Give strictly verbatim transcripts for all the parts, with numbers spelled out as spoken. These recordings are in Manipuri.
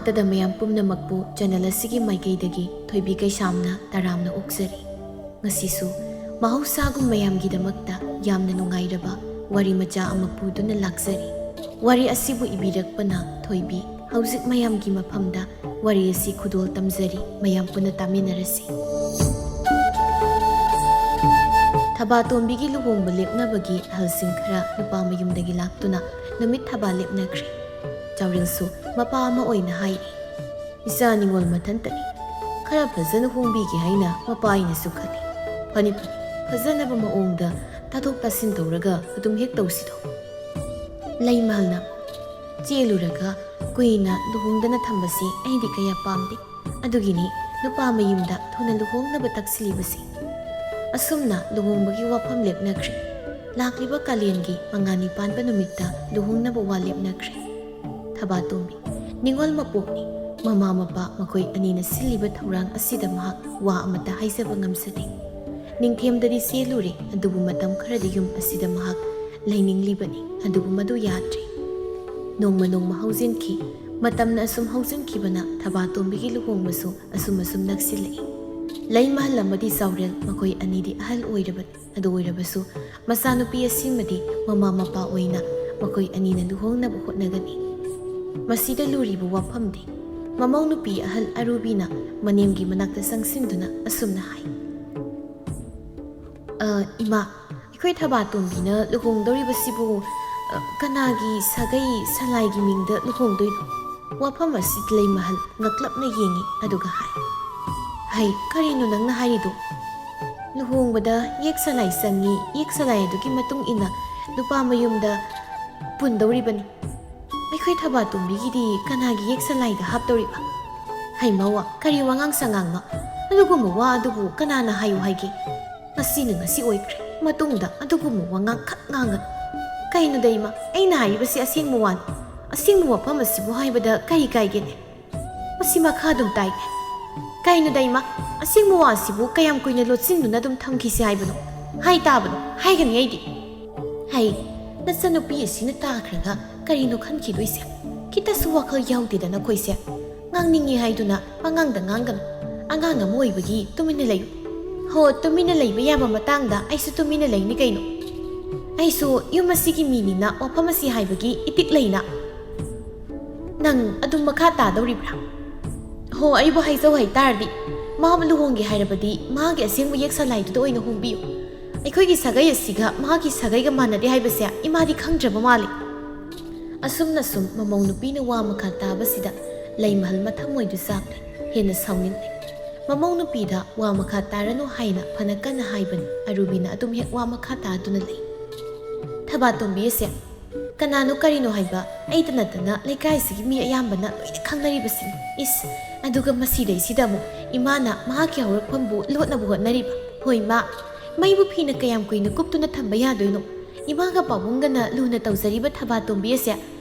ꯇꯗ ꯃꯌꯥꯝ ꯄꯨꯝꯅꯃꯛꯄꯨ ꯆꯦꯅꯦꯜ ꯑꯁꯤꯒꯤ ꯃꯥꯏꯀꯩꯗꯒꯤ ꯊꯣꯏꯕꯤ ꯀꯩꯁꯥꯝꯅ ꯇꯔꯥꯝꯅ ꯑꯣꯛꯆꯔꯤ꯫ ꯉꯁꯤꯁꯨ ꯃꯍꯧꯁꯥꯒꯨꯝ ꯃꯌꯥꯝꯒꯤꯗꯃꯛꯇ ꯌꯥꯝꯅ ꯅꯨꯡꯉꯥꯏꯔꯕ ꯋꯥꯔꯤ ꯃꯆꯥ ꯑꯃ ꯄꯨꯗꯨꯅ ꯂꯥꯛꯆꯔꯤ꯫ ꯋꯥꯔꯤ ꯑꯁꯤꯕꯨ ꯏꯕꯤꯔꯛꯄꯅ ꯊꯣꯏꯕꯤ꯫ ꯍꯧꯖꯤꯛ ꯃꯌꯥꯝꯒꯤ ꯃꯐꯝꯗ ꯋꯥꯔꯤ ꯑꯁꯤ ꯈꯨꯗꯣꯜ ꯇꯝꯖꯔꯤ, ꯃꯌꯥꯝ ꯄꯨꯟꯅ ꯇꯥꯃꯤꯟꯅꯔꯁꯤ꯫ ꯊꯕꯥꯇꯣꯝꯕꯤꯒꯤ ꯂꯨꯍꯣꯡꯕ ꯂꯦꯞꯅꯕꯒꯤ ꯑꯍꯜꯁꯤꯡ ꯈꯔ ꯅꯨꯄꯥ ꯃꯌꯨꯝꯗꯒꯤ ꯂꯥꯛꯇꯨꯅ ꯅꯨꯃꯤꯠ ꯊꯕꯥ ꯂꯦꯞꯅꯈ꯭ꯔꯦ꯫ ꯆꯥꯎꯔꯦꯜꯁꯨ ꯃꯄꯥ ꯑꯃ ꯑꯣꯏꯅ ꯍꯥꯏꯔꯤ, "ꯏꯆꯥ ꯅꯤꯉꯣꯜ ꯃꯊꯟꯇꯅꯤ꯫ ꯈꯔ ꯐꯖꯅ ꯍꯣꯡꯕꯤꯒꯦ ꯍꯥꯏꯅ ꯃꯄꯥ ꯑꯩꯅꯁꯨ ꯈꯜꯂꯤ꯫ ꯐꯅꯤ ꯐꯅꯤ, ꯐꯖꯅꯕ ꯃꯑꯣꯡꯗ ꯇꯥꯊꯣꯛ ꯇꯥꯁꯤꯟ ꯇꯧꯔꯒ ꯑꯗꯨꯝ ꯍꯦꯛ ꯇꯧꯁꯤꯗꯣ꯫" ꯂꯩꯃꯍꯜꯅ, "ꯆꯦꯜꯂꯨꯔꯒ ꯀꯨꯏꯅ ꯂꯨꯍꯣꯡꯗꯅ ꯊꯝꯕꯁꯤ ꯑꯩꯗꯤ ꯀꯌꯥ ꯄꯥꯝꯗꯦ꯫ ꯑꯗꯨꯒꯤꯅꯤ ꯅꯨꯄꯥ ꯃꯌꯨꯝꯗ ꯊꯨꯅ ꯂꯨꯍꯣꯡꯅꯕ ꯇꯛꯁꯤꯜꯂꯤꯕꯁꯤ꯫" ꯑꯁꯨꯝꯅ ꯂꯨꯍꯣꯡꯕꯒꯤ ꯋꯥꯐꯝ ꯂꯦꯞꯅꯈ꯭ꯔꯦ꯫ ꯂꯥꯛꯂꯤꯕ ꯀꯥꯂꯦꯟꯒꯤ ꯃꯉꯥꯅꯤ ꯄꯥꯟꯕ ꯅꯨꯃꯤꯠꯇ ꯂꯨꯍꯣꯡꯅꯕ ꯋꯥ ꯂꯦꯞꯅꯈ꯭ꯔꯦ꯫ ꯊꯕꯥꯇꯣꯝꯕꯤ, ꯅꯤꯉꯣꯜ ꯃꯄꯣꯛꯅꯤ꯫ ꯃꯃꯥ ꯃꯄꯥ ꯃꯈꯣꯏ ꯑꯅꯤꯅ ꯁꯤꯜꯂꯤꯕ ꯊꯧꯔꯥꯡ ꯑꯁꯤꯗ ꯃꯍꯥꯛ ꯋꯥ ꯑꯃꯠꯇ ꯍꯥꯏꯖꯕ ꯉꯝꯖꯗꯦ꯫ ꯅꯤꯡꯊꯦꯝꯗꯗꯤ ꯆꯦꯜꯂꯨꯔꯦ, ꯑꯗꯨꯕꯨ ꯃꯇꯝ ꯈꯔꯗꯤ ꯌꯨꯝ ꯑꯁꯤꯗ ꯃꯍꯥꯛ ꯂꯩꯅꯤꯡꯂꯤꯕꯅꯤ, ꯑꯗꯨꯕꯨ ꯃꯗꯨ ꯌꯥꯗ꯭ꯔꯦ꯫ ꯅꯣꯡꯃ ꯅꯣꯡꯃ ꯍꯧꯖꯤꯟꯈꯤ꯫ ꯃꯇꯝꯅ ꯑꯁꯨꯝ ꯍꯧꯖꯤꯟꯈꯤꯕꯅ ꯊꯕꯥꯇꯣꯝꯕꯤꯒꯤ ꯂꯨꯍꯣꯡꯕꯁꯨ ꯑꯁꯨꯝ ꯑꯁꯨꯝ ꯅꯛꯁꯤꯜꯂꯛꯏ꯫ ꯂꯩꯃꯍꯜ ꯑꯃꯗꯤ ꯆꯥꯎꯔꯦꯜ ꯃꯈꯣꯏ ꯑꯅꯤꯗꯤ ꯑꯍꯜ ꯑꯣꯏꯔꯕꯅꯤ꯫ ꯑꯗꯨ ꯑꯣꯏꯔꯕꯁꯨ ꯃꯆꯥꯅꯨꯄꯤ ꯑꯁꯤꯃꯗꯤ ꯃꯃꯥ ꯃꯄꯥ ꯑꯣꯏꯅ ꯃꯈꯣꯏ ꯑꯅꯤꯅ ꯂꯨꯍꯣꯡꯅꯕ ꯍꯣꯠꯅꯒꯅꯤ꯫ ꯃꯁꯤꯗ ꯂꯨꯔꯤꯕ ꯋꯥꯐꯝꯗꯤ ꯃꯃꯧ ꯅꯨꯄꯤ ꯑꯍꯜ ꯑꯔꯨꯕꯤꯅ ꯃꯅꯦꯝꯒꯤ ꯃꯅꯥꯛꯇ ꯆꯪꯁꯤꯟꯗꯨꯅ ꯑꯁꯨꯝꯅ ꯍꯥꯏ, "ꯑ, ꯏꯃꯥ, ꯑꯩꯈꯣꯏ ꯊꯕꯥꯇꯣꯝꯕꯤꯅ ꯂꯨꯍꯣꯡꯗꯧꯔꯤꯕꯁꯤꯕꯨ, ꯑ, ꯀꯅꯥꯒꯤ ꯁꯥꯒꯩ ꯁꯂꯥꯏꯒꯤ ꯃꯤꯡꯗ ꯂꯨꯍꯣꯡꯗꯣꯏꯅꯣ?" ꯋꯥꯐꯝ ꯑꯁꯤꯗ ꯂꯩꯃꯍꯜ ꯉꯛꯂꯞꯅ ꯌꯦꯡꯉꯤ, ꯑꯗꯨꯒ ꯍꯥꯏ, "ꯍꯩ, ꯀꯔꯤꯅꯣ ꯅꯪꯅ ꯍꯥꯏꯔꯤꯗꯣ? ꯂꯨꯍꯣꯡꯕꯗ ꯌꯦꯛ ꯁꯂꯥꯏ ꯆꯪꯉꯤ, ꯌꯦꯛ ꯁꯂꯥꯏ ꯑꯗꯨꯒꯤ ꯃꯇꯨꯡ ꯏꯟꯅ ꯅꯨꯄꯥ ꯃꯌꯨꯝꯗ ꯄꯨꯟꯗꯧꯔꯤꯕꯅꯤ꯫ ꯑꯩꯈꯣꯏ ꯊꯕꯥꯇꯣꯝꯕꯤꯒꯤꯗꯤ ꯀꯅꯥꯒꯤ ꯌꯦꯛ ꯁꯂꯥꯏꯗ ꯍꯥꯞꯇꯧꯔꯤꯕ? ꯍꯩ ꯃꯋꯥ, ꯀꯔꯤ ꯋꯥꯉꯥꯡ ꯁꯉꯥꯡꯅꯣ? ꯑꯗꯨꯒꯨꯝꯕ ꯋꯥ ꯑꯗꯨꯕꯨ ꯀꯅꯥꯅ ꯍꯥꯏꯌꯨ ꯍꯥꯏꯒꯦ? ꯉꯁꯤꯅ ꯉꯁꯤ ꯑꯣꯏꯈ꯭ꯔꯦ, ꯃꯇꯨꯡꯗ ꯑꯗꯨꯒꯨꯝꯕ ꯋꯥꯉꯥꯡ ꯈꯛ ꯉꯥꯡꯒꯅꯨ꯫ ꯀꯩꯅꯣꯗ ꯏꯃꯥ, ꯑꯩꯅ ꯍꯥꯏꯔꯤꯕꯁꯤ ꯑꯁꯦꯡꯕ ꯋꯥꯅꯤ꯫ ꯑꯁꯦꯡꯕ ꯋꯥꯐꯝ ꯑꯁꯤꯕꯨ ꯍꯥꯏꯕꯗ ꯀꯔꯤ ꯀꯥꯏꯒꯦꯅꯦ? ꯃꯁꯤ ꯃꯈꯥ ꯑꯗꯨꯝ ꯇꯥꯏꯅꯦ꯫ ꯀꯩꯅꯣꯗ ꯏꯃꯥ, ꯑꯁꯦꯡꯕ ꯋꯥ ꯑꯁꯤꯕꯨ ꯀꯌꯥꯝ ꯀꯨꯏꯅ ꯂꯣꯠꯁꯤꯟꯗꯨꯅ ꯑꯗꯨꯝ ꯊꯝꯈꯤꯁꯤ ꯍꯥꯏꯕꯅꯣ? ꯍꯥꯏ ꯇꯥꯕꯅꯣ, ꯍꯥꯏꯒꯅꯤ ꯑꯩꯗꯤ꯫ ꯍꯩ, ꯅꯆꯟꯅꯨꯄꯤ ꯑꯁꯤꯅ ꯇꯥꯈ꯭ꯔꯒ ꯀꯔꯤꯅꯣ ꯈꯟꯈꯤꯗꯣꯏꯁꯦ? ꯈꯤꯇꯁꯨ ꯋꯥꯈꯜ ꯌꯥꯎꯗꯦꯗ ꯅꯈꯣꯏꯁꯦ꯫ ꯉꯥꯡꯅꯤꯡꯉꯤ ꯍꯥꯏꯗꯨꯅ ꯄꯉꯥꯡꯗ ꯉꯥꯡꯒꯅꯨ꯫ ꯑꯉꯥꯡ ꯑꯃ ꯑꯣꯏꯕꯒꯤ ꯇꯨꯃꯤꯟꯅ ꯂꯩꯌꯨ꯫ ꯍꯣ, ꯇꯨꯃꯤꯟꯅ ꯂꯩꯕ ꯌꯥꯕ ꯃꯇꯥꯡꯗ ꯑꯩꯁꯨ ꯇꯨꯃꯤꯟꯅ ꯂꯩꯅꯤ ꯀꯩꯅꯣ꯫ ꯑꯩꯁꯨ ꯌꯨꯝ ꯑꯁꯤꯒꯤ ꯃꯤꯅꯤꯅ ꯋꯥꯐꯝ ꯑꯁꯤ ꯍꯥꯏꯕꯒꯤ ꯏꯇꯤꯛ ꯂꯩꯅ꯫ ꯅꯪ ꯑꯗꯨꯝ ꯃꯈꯥ ꯇꯥꯗꯧꯔꯤꯕ꯭ꯔꯥ? ꯍꯣ, ꯑꯩꯕꯨ ꯍꯥꯏꯖꯧ ꯍꯥꯏꯇꯥꯔꯗꯤ, ꯃꯥꯕꯨ ꯂꯨꯍꯣꯡꯒꯦ ꯍꯥꯏꯔꯕꯗꯤ ꯃꯥꯒꯤ ꯑꯁꯦꯡꯕ ꯌꯦꯛ ꯁꯂꯥꯏꯗꯨꯗ ꯑꯣꯏꯅ ꯍꯣꯡꯕꯤꯌꯨ꯫ ꯑꯩꯈꯣꯏꯒꯤ ꯁꯥꯒꯩ ꯑꯁꯤꯒ ꯃꯥꯒꯤ ꯁꯥꯒꯩꯒ ꯃꯥꯟꯅꯗꯦ ꯍꯥꯏꯕꯁꯦ ꯏꯃꯥꯗꯤ ꯈꯪꯗ꯭ꯔꯕ ꯃꯥꯜꯂꯤ꯫ ꯑꯁꯨꯝꯅ ꯁꯨꯝ ꯃꯃꯧ ꯅꯨꯄꯤꯅ ꯋꯥ ꯃꯈꯥ ꯇꯥꯕꯁꯤꯗ ꯂꯩꯃꯍꯜ ꯃꯊꯃꯣꯏꯗꯨ ꯆꯥꯛꯂꯦ, ꯍꯦꯟꯅ ꯁꯥꯎꯅꯤꯡꯂꯦ꯫ ꯃꯃꯧ ꯅꯨꯄꯤꯗ ꯋꯥ ꯃꯈꯥ ꯇꯥꯔꯅꯨ ꯍꯥꯏꯅ ꯐꯅ ꯀꯟꯅ ꯍꯥꯏꯕꯅꯤ, ꯑꯔꯨꯕꯤꯅ ꯑꯗꯨꯝ ꯍꯦꯛ ꯋꯥ ꯃꯈꯥ ꯇꯥꯗꯨꯅ ꯂꯩ꯫ ꯊꯕꯥꯇꯣꯝꯕꯤ ꯑꯁꯦ ꯀꯅꯥꯅꯣ ꯀꯔꯤꯅꯣ ꯍꯥꯏꯕ ꯑꯩꯇ ꯅꯠꯇꯅ ꯂꯩꯀꯥꯏꯁꯤꯒꯤ ꯃꯤ ꯑꯌꯥꯝꯕꯅ ꯂꯣꯏꯅ ꯈꯪꯅꯔꯤꯕꯁꯤꯅꯤ꯫ ꯏꯁ, ꯑꯗꯨꯒ ꯃꯁꯤꯗꯩꯁꯤꯗ ꯑꯃꯨꯛ ꯏꯃꯥꯅ ꯃꯍꯥꯛꯀꯤ ꯍꯧꯔꯛꯐꯝꯕꯨ ꯂꯣꯠꯅꯕ ꯍꯣꯠꯅꯔꯤꯕ꯫ ꯍꯣꯏ ꯃꯥ, ꯃꯩꯕꯨ ꯐꯤꯅ ꯀꯌꯥꯝ ꯀꯨꯏꯅ ꯀꯨꯞꯇꯨꯅ ꯊꯝꯕ ꯌꯥꯗꯣꯏꯅꯣ? ꯏꯃꯥꯒ ꯄꯥꯕꯨꯡꯒꯅ ꯂꯨꯅ ꯇꯧꯖꯔꯤꯕ ꯊꯕꯥꯇꯣꯝꯕꯤ ꯑꯁꯦ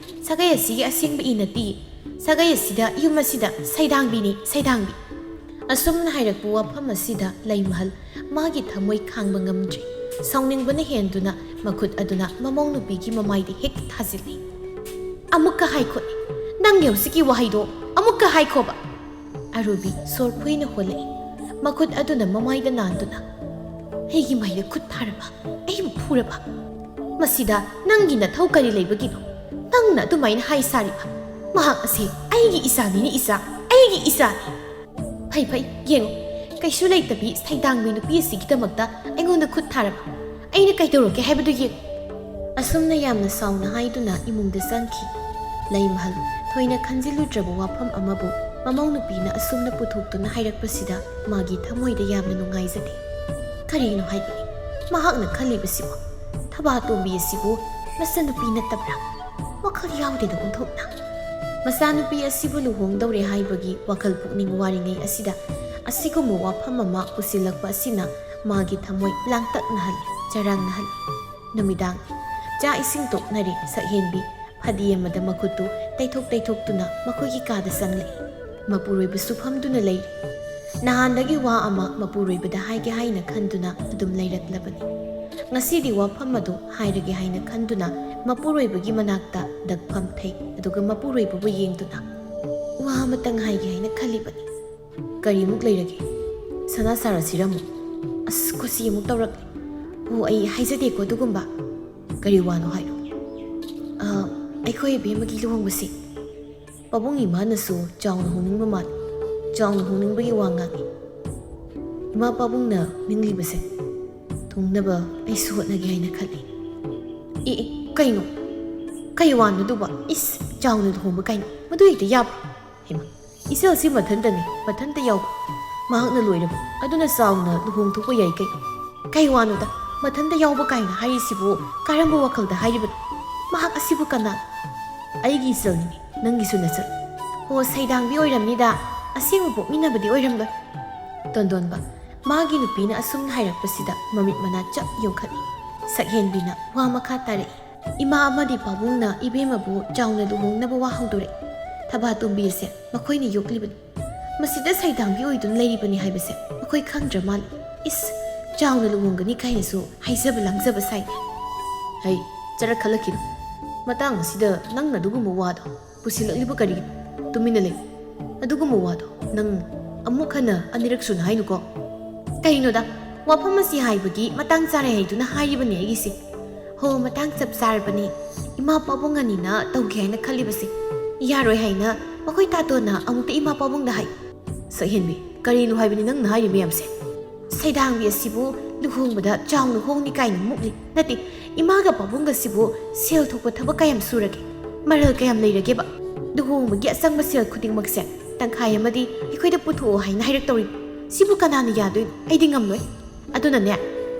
ꯁꯥꯒꯩ ꯑꯁꯤꯒꯤ ꯑꯁꯦꯡꯕ ꯏ ꯅꯠꯇꯦ꯫ ꯁꯥꯒꯩ ꯑꯁꯤꯗ, ꯌꯨꯝ ꯑꯁꯤꯗ ꯁꯩꯗꯥꯡꯕꯤꯅꯤ, ꯁꯩꯗꯥꯡꯕꯤ꯫ ꯑꯁꯨꯝꯅ ꯍꯥꯏꯔꯛꯄ ꯋꯥꯐꯝ ꯑꯁꯤꯗ ꯂꯩꯃꯍꯜ ꯃꯥꯒꯤ ꯊꯃꯣꯏ ꯈꯥꯡꯕ ꯉꯝꯗ꯭ꯔꯦ꯫ ꯁꯥꯎꯅꯤꯡꯕꯅ ꯍꯦꯟꯗꯨꯅ ꯃꯈꯨꯠ ꯑꯗꯨꯅ ꯃꯃꯧ ꯅꯨꯄꯤꯒꯤ ꯃꯃꯥꯏꯗ ꯍꯦꯛ ꯊꯥꯖꯤꯜꯂꯤ꯫ "ꯑꯃꯨꯛꯀ ꯍꯥꯏꯈꯣꯅꯦ, ꯅꯪꯒꯤ ꯍꯧꯖꯤꯛꯀꯤ ꯋꯥꯍꯩꯗꯣ ꯑꯃꯨꯛꯀ ꯍꯥꯏꯈꯣꯕ!" ꯑꯔꯨꯕꯤ ꯁꯣꯔ ꯈꯣꯏꯅ ꯍꯣꯜꯂꯛꯏ꯫ ꯃꯈꯨꯠ ꯑꯗꯨꯅ ꯃꯃꯥꯏꯗ ꯅꯥꯟꯗꯨꯅ, "ꯑꯩꯒꯤ ꯃꯥꯏꯗ ꯈꯨꯠ ꯊꯥꯔꯕ? ꯑꯩꯕꯨ ꯐꯨꯔꯕ? ꯃꯁꯤꯗ ꯅꯪꯒꯤ ꯅꯊꯧ ꯀꯔꯤ ꯂꯩꯕꯒꯤꯅꯣ? ꯅꯪꯅ ꯑꯗꯨꯃꯥꯏꯅ ꯍꯥꯏ ꯁꯥꯔꯤꯕ? ꯃꯍꯥꯛ ꯑꯁꯤ ꯑꯩꯒꯤ ꯏꯆꯥꯅꯤꯅꯦ, ꯏꯆꯥ, ꯑꯩꯒꯤ ꯏꯆꯥꯅꯤ!" "ꯐꯩ, ꯐꯩ, ꯌꯦꯡꯉꯨ, ꯀꯩꯁꯨ ꯂꯩꯇꯕꯤ ꯁꯩꯗꯥꯡꯕꯤ ꯅꯨꯄꯤ ꯑꯁꯤꯒꯤꯗꯃꯛꯇ ꯑꯩꯉꯣꯟꯗ ꯈꯨꯠ ꯊꯥꯔꯕ? ꯑꯩꯅ ꯀꯩꯗꯧꯔꯛꯀꯦ ꯍꯥꯏꯕꯗꯨ ꯌꯦꯡꯉꯨ!" ꯑꯁꯨꯝꯅ ꯌꯥꯝꯅ ꯁꯥꯎꯅ ꯍꯥꯏꯗꯨꯅ ꯏꯃꯨꯡꯗ ꯆꯪꯈꯤ꯫ ꯂꯩꯃꯍꯜ ꯊꯣꯏꯅ ꯈꯟꯖꯤꯜꯂꯨꯗ꯭ꯔꯕ ꯋꯥꯐꯝ ꯑꯃꯕꯨ ꯃꯃꯧ ꯅꯨꯄꯤꯅ ꯑꯁꯨꯝꯅ ꯄꯨꯊꯣꯛꯇꯨꯅ ꯍꯥꯏꯔꯛꯄꯁꯤꯗ ꯃꯥꯒꯤ ꯊꯃꯣꯏꯗ ꯌꯥꯝꯅ ꯅꯨꯡꯉꯥꯏꯖꯗꯦ꯫ ꯀꯔꯤꯅꯣ ꯍꯥꯏꯕꯅꯤ ꯃꯍꯥꯛꯅ ꯈꯜꯂꯤꯕꯁꯤꯕꯨ? ꯊꯕꯥꯇꯣꯝꯕꯤ ꯑꯁꯤꯕꯨ ꯃꯆꯟꯅꯨꯄꯤ ꯅꯠꯇꯕ꯭ꯔꯥ? ꯋꯥꯈꯜ ꯌꯥꯎꯗꯦꯗ ꯑꯣꯟꯊꯣꯛꯅ꯫ ꯃꯆꯥꯅꯨꯄꯤ ꯑꯁꯤꯕꯨ ꯂꯨꯍꯣꯡꯗꯧꯔꯦ ꯍꯥꯏꯕꯒꯤ ꯋꯥꯈꯜ ꯄꯨꯛꯅꯤꯡ ꯋꯥꯔꯤꯉꯩ ꯑꯁꯤꯗ ꯑꯁꯤꯒꯨꯝꯕ ꯋꯥꯐꯝ ꯑꯃ ꯄꯨꯁꯤꯜꯂꯛꯄ ꯑꯁꯤꯅ ꯃꯥꯒꯤ ꯊꯃꯣꯏ ꯂꯥꯡꯇꯛꯅꯍꯜꯂꯤ, ꯆꯔꯥꯡꯅꯍꯜꯂꯤ꯫ ꯅꯨꯃꯤꯗꯥꯡ ꯆꯥꯛ ꯏꯁꯤꯡ ꯇꯣꯛꯅꯔꯦ꯫ ꯁꯛꯍꯦꯟꯕꯤ ꯐꯗꯤ ꯑꯃꯗ ꯃꯈꯨꯠꯇꯨ ꯇꯩꯊꯣꯛ ꯇꯩꯊꯣꯛꯇꯨꯅ ꯃꯈꯣꯏꯒꯤ ꯀꯥꯗ ꯆꯪꯂꯛꯏ꯫ ꯃꯄꯨꯔꯣꯏꯕꯁꯨ ꯐꯝꯗꯨꯅ ꯂꯩꯔꯤ꯫ ꯅꯍꯥꯟꯗꯒꯤ ꯋꯥ ꯑꯃ ꯃꯄꯨꯔꯣꯏꯕꯗ ꯍꯥꯏꯒꯦ ꯍꯥꯏꯅ ꯈꯟꯗꯨꯅ ꯑꯗꯨꯝ ꯂꯩꯔꯛꯂꯕꯅꯤ꯫ ꯉꯁꯤꯗꯤ ꯋꯥꯐꯝ ꯑꯗꯨ ꯍꯥꯏꯔꯒꯦ ꯍꯥꯏꯅ ꯈꯟꯗꯨꯅ ꯃꯄꯨꯔꯣꯏꯕꯒꯤ ꯃꯅꯥꯛꯇ ꯗꯛꯐꯝ ꯊꯩ, ꯑꯗꯨꯒ ꯃꯄꯨꯔꯣꯏꯕꯕꯨ ꯌꯦꯡꯗꯨꯅ, "ꯋꯥ ꯑꯃꯇꯪ ꯍꯥꯏꯒꯦ ꯍꯥꯏꯅ ꯈꯜꯂꯤꯕꯅꯤ꯫ ꯀꯔꯤꯃꯨꯛ ꯂꯩꯔꯒꯦ? ꯁꯅꯥ ꯁꯥꯔꯁꯤꯔ ꯑꯃꯨꯛ? ꯑꯁ, ꯀꯨꯁꯤ ꯑꯃꯨꯛ ꯇꯧꯔꯛꯂꯦ꯫ ꯑꯣ, ꯑꯩ ꯍꯥꯏꯖꯗꯦꯀꯣ ꯑꯗꯨꯒꯨꯝꯕ꯫ ꯀꯔꯤ ꯋꯥꯅꯣ ꯍꯥꯏꯔꯣ?" "ꯑ, ꯑꯩꯈꯣꯏ ꯑꯕꯦꯝꯃꯒꯤ ꯂꯨꯍꯣꯡꯕꯁꯤ ꯄꯥꯕꯨꯡ ꯏꯃꯥꯅꯁꯨ ꯆꯥꯎꯅ ꯍꯣꯡꯅꯤꯡꯕ ꯃꯥꯜꯂꯤ꯫ ꯆꯥꯎꯅ ꯍꯣꯡꯅꯤꯡꯕꯒꯤ ꯋꯥ ꯉꯥꯡꯉꯤ꯫ ꯏꯃꯥ ꯄꯥꯕꯨꯡꯅ ꯅꯤꯡꯂꯤꯕꯁꯦ ꯊꯨꯡꯅꯕ ꯑꯩꯁꯨ ꯍꯣꯠꯅꯒꯦ ꯍꯥꯏꯅ ꯈꯜꯂꯤ꯫" "ꯑꯦ, ꯑꯦ, ꯀꯩꯅꯣ? ꯀꯩ ꯋꯥꯅꯣ ꯑꯗꯨꯕꯣ? ꯏꯁ, ꯆꯥꯎꯅ ꯂꯨꯍꯣꯡꯕ ꯀꯥꯏꯅ, ꯃꯗꯨ ꯍꯦꯛꯇ ꯌꯥꯕ꯭ꯔꯣ? ꯍꯩꯃꯥ, ꯏꯆꯜꯁꯤ ꯃꯊꯟꯇꯅꯤ, ꯃꯊꯟꯇ ꯌꯥꯎꯕ꯫ ꯃꯍꯥꯛꯅ ꯂꯣꯏꯔꯕ, ꯑꯗꯨꯅ ꯆꯥꯎꯅ ꯂꯨꯍꯣꯡ ꯊꯣꯛꯄ ꯌꯥꯏ ꯀꯩꯅꯣ꯫ ꯀꯩ ꯋꯥꯅꯣꯗ, ꯃꯊꯟꯇ ꯌꯥꯎꯕ ꯀꯥꯏꯅ ꯍꯥꯏꯔꯤꯁꯤꯕꯨ? ꯀꯔꯝꯕ ꯋꯥꯈꯜꯗ ꯍꯥꯏꯔꯤꯕꯅꯣ? ꯃꯍꯥꯛ ꯑꯁꯤꯕꯨ ꯀꯅꯥ?" "ꯑꯩꯒꯤ ꯏꯆꯜꯅꯤꯅꯦ, ꯅꯪꯒꯤꯁꯨ ꯅꯆꯜ꯫" "ꯑꯣ, ꯁꯩꯗꯥꯡꯕꯤ ꯑꯣꯏꯔꯝꯅꯤꯗ, ꯑꯁꯦꯡꯕ ꯄꯣꯛꯃꯤꯟꯅꯕꯗꯤ ꯑꯣꯏꯔꯝꯂꯣꯏ꯫" ꯇꯣꯟꯗꯣꯟꯕ, ꯃꯥꯒꯤ ꯅꯨꯄꯤꯅ ꯑꯁꯨꯝꯅ ꯍꯥꯏꯔꯛꯄꯁꯤꯗ ꯃꯃꯤꯠ ꯃꯅꯥ ꯆꯞ ꯌꯣꯡꯈꯠꯂꯤ꯫ ꯁꯛꯍꯦꯟꯕꯤꯅ ꯋꯥ ꯃꯈꯥ ꯇꯥꯔꯛꯏ꯫ "ꯏꯃꯥ ꯑꯃꯗꯤ ꯄꯥꯕꯨꯡꯅ ꯏꯕꯦꯝꯃꯕꯨ ꯆꯥꯎꯅ ꯂꯨꯍꯣꯡꯅꯕ ꯋꯥ ꯍꯧꯗꯣꯔꯛꯏ꯫ ꯊꯕꯥꯇꯣꯝꯕꯤ ꯑꯁꯦ ꯃꯈꯣꯏꯅ ꯌꯣꯛꯂꯤꯕꯅꯤ꯫ ꯃꯁꯤꯗ ꯁꯩꯗꯥꯡꯕꯤ ꯑꯣꯏꯗꯨꯅ ꯂꯩꯔꯤꯕꯅꯤ ꯍꯥꯏꯕꯁꯦ ꯃꯈꯣꯏ ꯈꯪꯗ꯭ꯔ ꯃꯥꯜꯂꯤ꯫ ꯏꯁ, ꯆꯥꯎꯅ ꯂꯨꯍꯣꯡꯒꯅꯤ ꯀꯥꯏꯅꯁꯨ ꯍꯥꯏꯖꯕ ꯂꯥꯡꯖꯕ ꯁꯥꯏꯅꯦ꯫" "ꯍꯩ, ꯆꯔꯛ ꯈꯜꯂꯛꯈꯤꯅꯨ꯫ ꯃꯇꯥꯡ ꯑꯁꯤꯗ ꯅꯪꯅ ꯑꯗꯨꯒꯨꯝꯕ ꯋꯥꯗꯣ ꯄꯨꯁꯤꯜꯂꯛꯂꯤꯕ ꯀꯔꯤꯒꯤꯅꯣ? ꯇꯨꯃꯤꯟꯅ ꯂꯩ꯫ ꯑꯗꯨꯒꯨꯝꯕ ꯋꯥꯗꯣ ꯅꯪ ꯑꯃꯨꯛ ꯍꯟꯅ ꯑꯅꯤꯔꯛ ꯁꯨꯅ ꯍꯥꯏꯅꯨꯀꯣ꯫" "ꯀꯩꯅꯣꯗ, ꯋꯥꯐꯝ ꯑꯁꯤ ꯍꯥꯏꯕꯒꯤ ꯃꯇꯥꯡ ꯆꯥꯔꯦ ꯍꯥꯏꯗꯨꯅ ꯍꯥꯏꯔꯤꯕꯅꯦ ꯑꯩꯒꯤꯁꯦ꯫" "ꯍꯣ, ꯃꯇꯥꯡ ꯆꯞ ꯆꯥꯔꯕꯅꯤ꯫ ꯏꯃꯥ ꯄꯥꯕꯨꯡ ꯑꯅꯤꯅ ꯇꯧꯒꯦ ꯍꯥꯏꯅ ꯈꯜꯂꯤꯕꯁꯦ ꯌꯥꯔꯣꯏ ꯍꯥꯏꯅ ꯃꯈꯣꯏ ꯇꯥꯇꯣꯟꯅ ꯑꯃꯨꯛꯇ ꯏꯃꯥ ꯄꯥꯕꯨꯡꯗ ꯍꯥꯏ꯫" "ꯁꯛꯍꯦꯟꯕꯤ, ꯀꯔꯤꯅꯣ ꯍꯥꯏꯕꯅꯤ ꯅꯪꯅ ꯍꯥꯏꯔꯤ ꯃꯌꯥꯝꯁꯦ?" "ꯁꯩꯗꯥꯡꯕꯤ ꯑꯁꯤꯕꯨ ꯂꯨꯍꯣꯡꯕꯗ ꯆꯥꯎꯅ ꯍꯣꯡꯅꯤ ꯀꯥꯏꯅ ꯃꯨꯛꯂꯤ꯫ ꯅꯠꯇꯦ, ꯏꯃꯥꯒ ꯄꯥꯕꯨꯡꯒꯁꯤꯕꯨ ꯁꯦꯜ ꯊꯣꯛꯄ ꯊꯕꯛ ꯀꯌꯥꯝ ꯁꯨꯔꯒꯦ? ꯃꯔꯜ ꯀꯌꯥꯝ ꯂꯩꯔꯒꯦꯕ? ꯂꯨꯍꯣꯡꯕꯒꯤ ꯑꯆꯪꯕ ꯁꯦꯜ ꯈꯨꯗꯤꯡꯃꯛꯁꯦ ꯇꯪꯈꯥꯏ ꯑꯃꯗꯤ ꯑꯩꯈꯣꯏꯗ ꯄꯨꯊꯣꯛꯑꯣ ꯍꯥꯏꯅ ꯍꯥꯏꯔꯛꯇꯧꯔꯤꯕ꯫ ꯁꯤꯕꯨ ꯀꯅꯥꯅ ꯌꯥꯗꯣꯏꯅꯣ? ꯑꯩꯗꯤ ꯉꯝꯂꯣꯏ꯫ ꯑꯗꯨꯅꯅꯦ,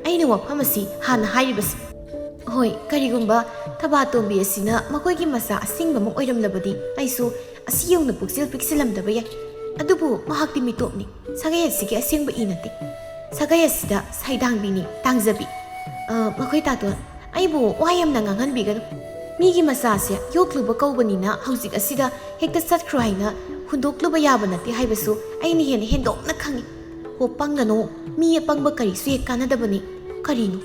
ꯑꯩꯅ ꯋꯥꯐꯝ ꯑꯁꯤ ꯍꯥꯟꯅ ꯍꯥꯏꯔꯤꯕꯁꯦ꯫ ꯍꯣꯏ, ꯀꯔꯤꯒꯨꯝꯕ ꯊꯕꯥꯇꯣꯝꯕꯤ ꯑꯁꯤꯅ ꯃꯈꯣꯏꯒꯤ ꯃꯆꯥ ꯑꯁꯦꯡꯕꯃꯛ ꯑꯣꯏꯔꯝꯂꯕꯗꯤ ꯑꯩꯁꯨ ꯑꯁꯤ ꯌꯧꯅ ꯄꯨꯛꯆꯦꯜ ꯄꯤꯛꯁꯤꯜꯂꯝꯗꯕ ꯌꯥꯏ꯫ ꯑꯗꯨꯕꯨ ꯃꯍꯥꯛꯇꯤ ꯃꯤꯇꯣꯞꯅꯤ꯫ ꯁꯥꯒꯩ ꯑꯁꯤꯒꯤ ꯑꯁꯦꯡꯕ ꯏ ꯅꯠꯇꯦ꯫ ꯁꯥꯒꯩ ꯑꯁꯤꯗ ꯁꯩꯗꯥꯡꯕꯤꯅꯤ, ꯇꯥꯡꯖꯕꯤ꯫ ꯑ, ꯃꯈꯣꯏ ꯇꯥꯇꯣꯟ, ꯑꯩꯕꯨ ꯋꯥ ꯌꯥꯝꯅ ꯉꯥꯡꯍꯟꯕꯤꯒꯅꯨ꯫ ꯃꯤꯒꯤ ꯃꯆꯥꯁꯦ ꯌꯣꯛꯂꯨꯕ ꯀꯧꯕꯅꯤꯅ ꯍꯧꯖꯤꯛ ꯑꯁꯤꯗ ꯍꯦꯛꯇ ꯆꯠꯈ꯭ꯔꯣ ꯍꯥꯏꯅ ꯍꯨꯟꯗꯣꯛꯂꯨꯕ ꯌꯥꯕ ꯅꯠꯇꯦ ꯍꯥꯏꯕꯁꯨ ꯑꯩꯅ ꯍꯦꯟꯅ ꯍꯦꯟꯗꯣꯛꯅ ꯈꯪꯏ꯫ ꯍꯣ, ꯄꯪꯒꯅꯨ꯫ ꯃꯤ ꯑꯄꯪꯕ ꯀꯔꯤꯁꯨ ꯍꯦꯛ ꯀꯥꯟꯅꯗꯕꯅꯤ꯫ ꯀꯔꯤꯅꯣ?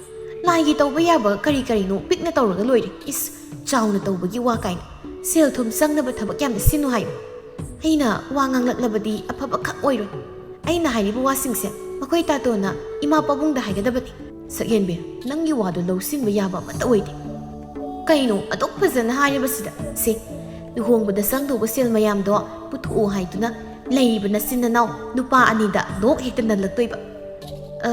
ꯂꯥꯏꯒꯤ ꯇꯧꯕ ꯌꯥꯕ ꯀꯔꯤ ꯀꯔꯤꯅꯣ ꯄꯤꯛꯅ ꯇꯧꯔꯒ ꯂꯣꯏꯔꯦ꯫ ꯏꯁ, ꯆꯥꯎꯅ ꯇꯧꯕꯒꯤ ꯋꯥ ꯀꯥꯏꯅ꯫ ꯁꯦꯜ ꯊꯨꯝ ꯆꯪꯅꯕ ꯊꯕꯛ ꯌꯥꯝꯅ ꯁꯤꯟꯅꯨ ꯍꯥꯏꯌꯨ꯫ ꯑꯩꯅ ꯋꯥ ꯉꯥꯡꯂꯛꯂꯕꯗꯤ ꯑꯐꯕ ꯈꯛ ꯑꯣꯏꯔꯣꯏ꯫ ꯑꯩꯅ ꯍꯥꯏꯔꯤꯕ ꯋꯥꯁꯤꯡꯁꯦ ꯃꯈꯣꯏ ꯇꯥꯇꯣꯟꯅ ꯏꯃꯥ ꯄꯥꯕꯨꯡꯗ ꯍꯥꯏꯒꯗꯕꯅꯤ꯫ ꯁꯛꯍꯦꯟꯕꯤ, ꯅꯪꯒꯤ ꯋꯥꯗꯣ ꯂꯧꯁꯤꯟꯕ ꯌꯥꯕ ꯑꯃꯠꯇ ꯑꯣꯏꯗꯦ꯫ ꯀꯩꯅꯣ ꯑꯗꯨꯛ ꯐꯖꯅ ꯍꯥꯏꯔꯤꯕꯁꯤꯗ? ꯁꯦ, ꯂꯨꯍꯣꯡꯕꯗ ꯆꯪꯗꯧꯕ ꯁꯦꯜ ꯃꯌꯥꯝꯗꯣ ꯄꯨꯊꯣꯛꯑꯣ ꯍꯥꯏꯗꯨꯅ ꯂꯩꯔꯤꯕ ꯅꯆꯤꯟ ꯅꯅꯥꯎ ꯅꯨꯄꯥ ꯑꯅꯤꯗ ꯅꯣꯛ ꯍꯦꯛꯇ ꯅꯜꯂꯛꯇꯣꯏꯕ꯫ ꯑ,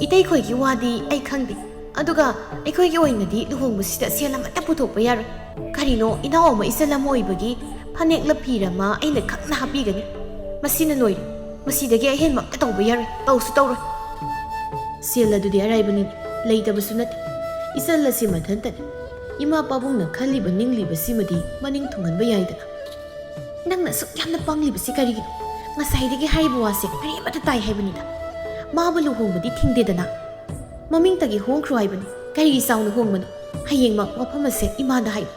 ꯏꯇꯩꯈꯣꯏꯒꯤ ꯋꯥꯗꯤ ꯑꯩ ꯈꯪꯗꯦ꯫ ꯑꯗꯨꯒ ꯑꯩꯈꯣꯏꯒꯤ ꯑꯣꯏꯅꯗꯤ ꯂꯨꯍꯣꯡꯕꯁꯤꯗ ꯁꯦꯜ ꯑꯃꯠꯇ ꯄꯨꯊꯣꯛꯄ ꯌꯥꯔꯣꯏ꯫ ꯀꯔꯤꯅꯣ, ꯏꯅꯥꯎ ꯑꯃ ꯏꯆꯜ ꯑꯃ ꯑꯣꯏꯕꯒꯤ ꯐꯅꯦꯛꯂ ꯐꯤꯔ ꯑꯃ ꯑꯩꯅ ꯈꯪꯅ ꯍꯥꯞꯄꯤꯒꯅꯤ꯫ ꯃꯁꯤꯅ ꯂꯣꯏꯔꯦ꯫ ꯃꯁꯤꯗꯒꯤ ꯑꯍꯦꯟꯕ ꯑꯝꯇ ꯇꯧꯕ ꯌꯥꯔꯣꯏ꯫ ꯇꯧꯁꯨ ꯇꯧꯔꯣꯏ꯫ ꯁꯦꯜ ꯑꯗꯨꯗꯤ ꯑꯔꯥꯏꯕꯅꯤꯅꯦ, ꯂꯩꯇꯕꯁꯨ ꯅꯠꯇꯦ꯫ ꯏꯆꯜ ꯑꯁꯤ ꯃꯊꯟꯇꯅꯤ꯫ ꯏꯃꯥ ꯄꯥꯕꯨꯡꯅ ꯈꯜꯂꯤꯕ ꯅꯤꯡꯂꯤꯕꯁꯤꯃꯗꯤ ꯃꯅꯤꯡ ꯊꯨꯡꯍꯟꯕ ꯌꯥꯏꯗꯅ꯫ ꯅꯪꯅ ꯑꯁꯨꯛ ꯌꯥꯝꯅ ꯄꯪꯂꯤꯕꯁꯤ ꯀꯔꯤꯒꯤꯅꯣ? ꯉꯁꯥꯏꯗꯒꯤ ꯍꯥꯏꯔꯤꯕ ꯋꯥꯁꯦ ꯃꯔꯤ ꯑꯃꯠꯇ ꯇꯥꯏ ꯍꯥꯏꯕꯅꯤꯗ꯫ ꯃꯥꯕꯨ ꯂꯨꯍꯣꯡꯕꯗꯤ ꯊꯤꯡꯗꯦꯗꯅ꯫ ꯃꯃꯤꯡꯇꯒꯤ ꯍꯣꯡꯈ꯭ꯔꯣ ꯍꯥꯏꯕꯅꯤ꯫ ꯀꯔꯤꯒꯤ ꯆꯥꯎꯅ ꯍꯣꯡꯕꯅꯣ? ꯍꯌꯦꯡꯃꯛ ꯋꯥꯐꯝ ꯑꯁꯦ ꯏꯃꯥꯗ ꯍꯥꯏꯌꯨ꯫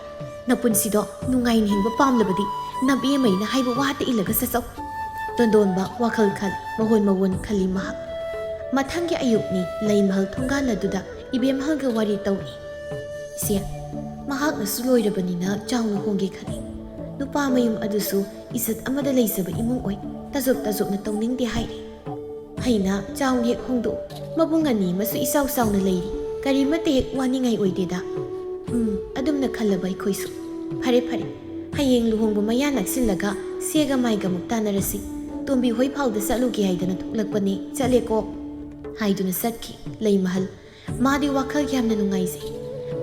ꯅꯄꯨꯟꯁꯤꯗꯣ ꯅꯨꯡꯉꯥꯏꯅ ꯍꯤꯡꯕ ꯄꯥꯝꯂꯕꯗꯤ ꯅꯕꯦꯝꯃꯩꯅ ꯍꯥꯏꯕ ꯋꯥꯇ ꯏꯜꯂꯒ ꯆꯠꯆꯧ꯫ ꯇꯣꯟꯗꯣꯟꯕ ꯋꯥꯈꯜ ꯈꯜꯂꯤ, ꯃꯑꯣꯟ ꯃꯑꯣꯟ ꯈꯜꯂꯤ ꯃꯍꯥꯛ꯫ ꯃꯊꯪꯒꯤ ꯑꯌꯨꯛꯅꯤ, ꯂꯩꯃꯍꯜ ꯊꯣꯡꯒꯥꯜ ꯑꯗꯨꯗ ꯏꯕꯦꯝꯍꯜꯒ ꯋꯥꯔꯤ ꯇꯧꯔꯤ꯫ ꯏꯆꯦ, ꯃꯍꯥꯛꯅꯁꯨ ꯂꯣꯏꯔꯕꯅꯤꯅ ꯆꯥꯎꯅ ꯍꯣꯡꯒꯦ ꯈꯜꯂꯤ꯫ ꯅꯨꯄꯥ ꯃꯌꯨꯝ ꯑꯗꯨꯁꯨ ꯏꯖꯠ ꯑꯃꯗ ꯂꯩꯖꯕ ꯏꯃꯨꯡ ꯑꯣꯏ, ꯇꯖꯣꯞ ꯇꯖꯣꯞꯅ ꯇꯧꯅꯤꯡꯗꯦ ꯍꯥꯏꯔꯤ꯫ ꯐꯩꯅ ꯆꯥꯎꯅ ꯍꯦꯛ ꯍꯣꯡꯗꯣꯛꯎ꯫ ꯃꯕꯨꯡ ꯑꯅꯤ ꯑꯃꯁꯨ ꯏꯆꯥꯎ ꯆꯥꯎꯅ ꯂꯩꯔꯤ꯫ ꯀꯔꯤꯃꯠꯇ ꯍꯦꯛ ꯋꯥꯅꯤꯡꯉꯥꯏ ꯑꯣꯏꯗꯦꯗ꯫ ꯎꯝ, ꯑꯗꯨꯝꯅ ꯈꯜꯂꯕ ꯑꯩꯈꯣꯏꯁꯨ꯫ ꯐꯔꯦ, ꯐꯔꯦ꯫ ꯍꯌꯦꯡ ꯂꯨꯍꯣꯡꯕ ꯃꯌꯥ ꯅꯛꯁꯤꯜꯂꯒ ꯁꯦꯒ ꯃꯥꯏꯒ ꯑꯃꯨꯛ ꯇꯥꯟꯅꯔꯁꯤ꯫ ꯇꯣꯝꯕꯤ ꯍꯣꯏ ꯐꯥꯎꯗ ꯆꯠꯂꯨꯒꯦ ꯍꯥꯏꯗꯅ ꯊꯣꯛꯂꯛꯄꯅꯦ꯫ ꯆꯠꯂꯦꯀꯣ꯫ ꯍꯥꯏꯗꯨꯅ ꯆꯠꯈꯤ ꯂꯩꯃꯍꯜ꯫ ꯃꯥꯗꯤ ꯋꯥꯈꯜ ꯌꯥꯝꯅ ꯅꯨꯡꯉꯥꯏꯖꯩ꯫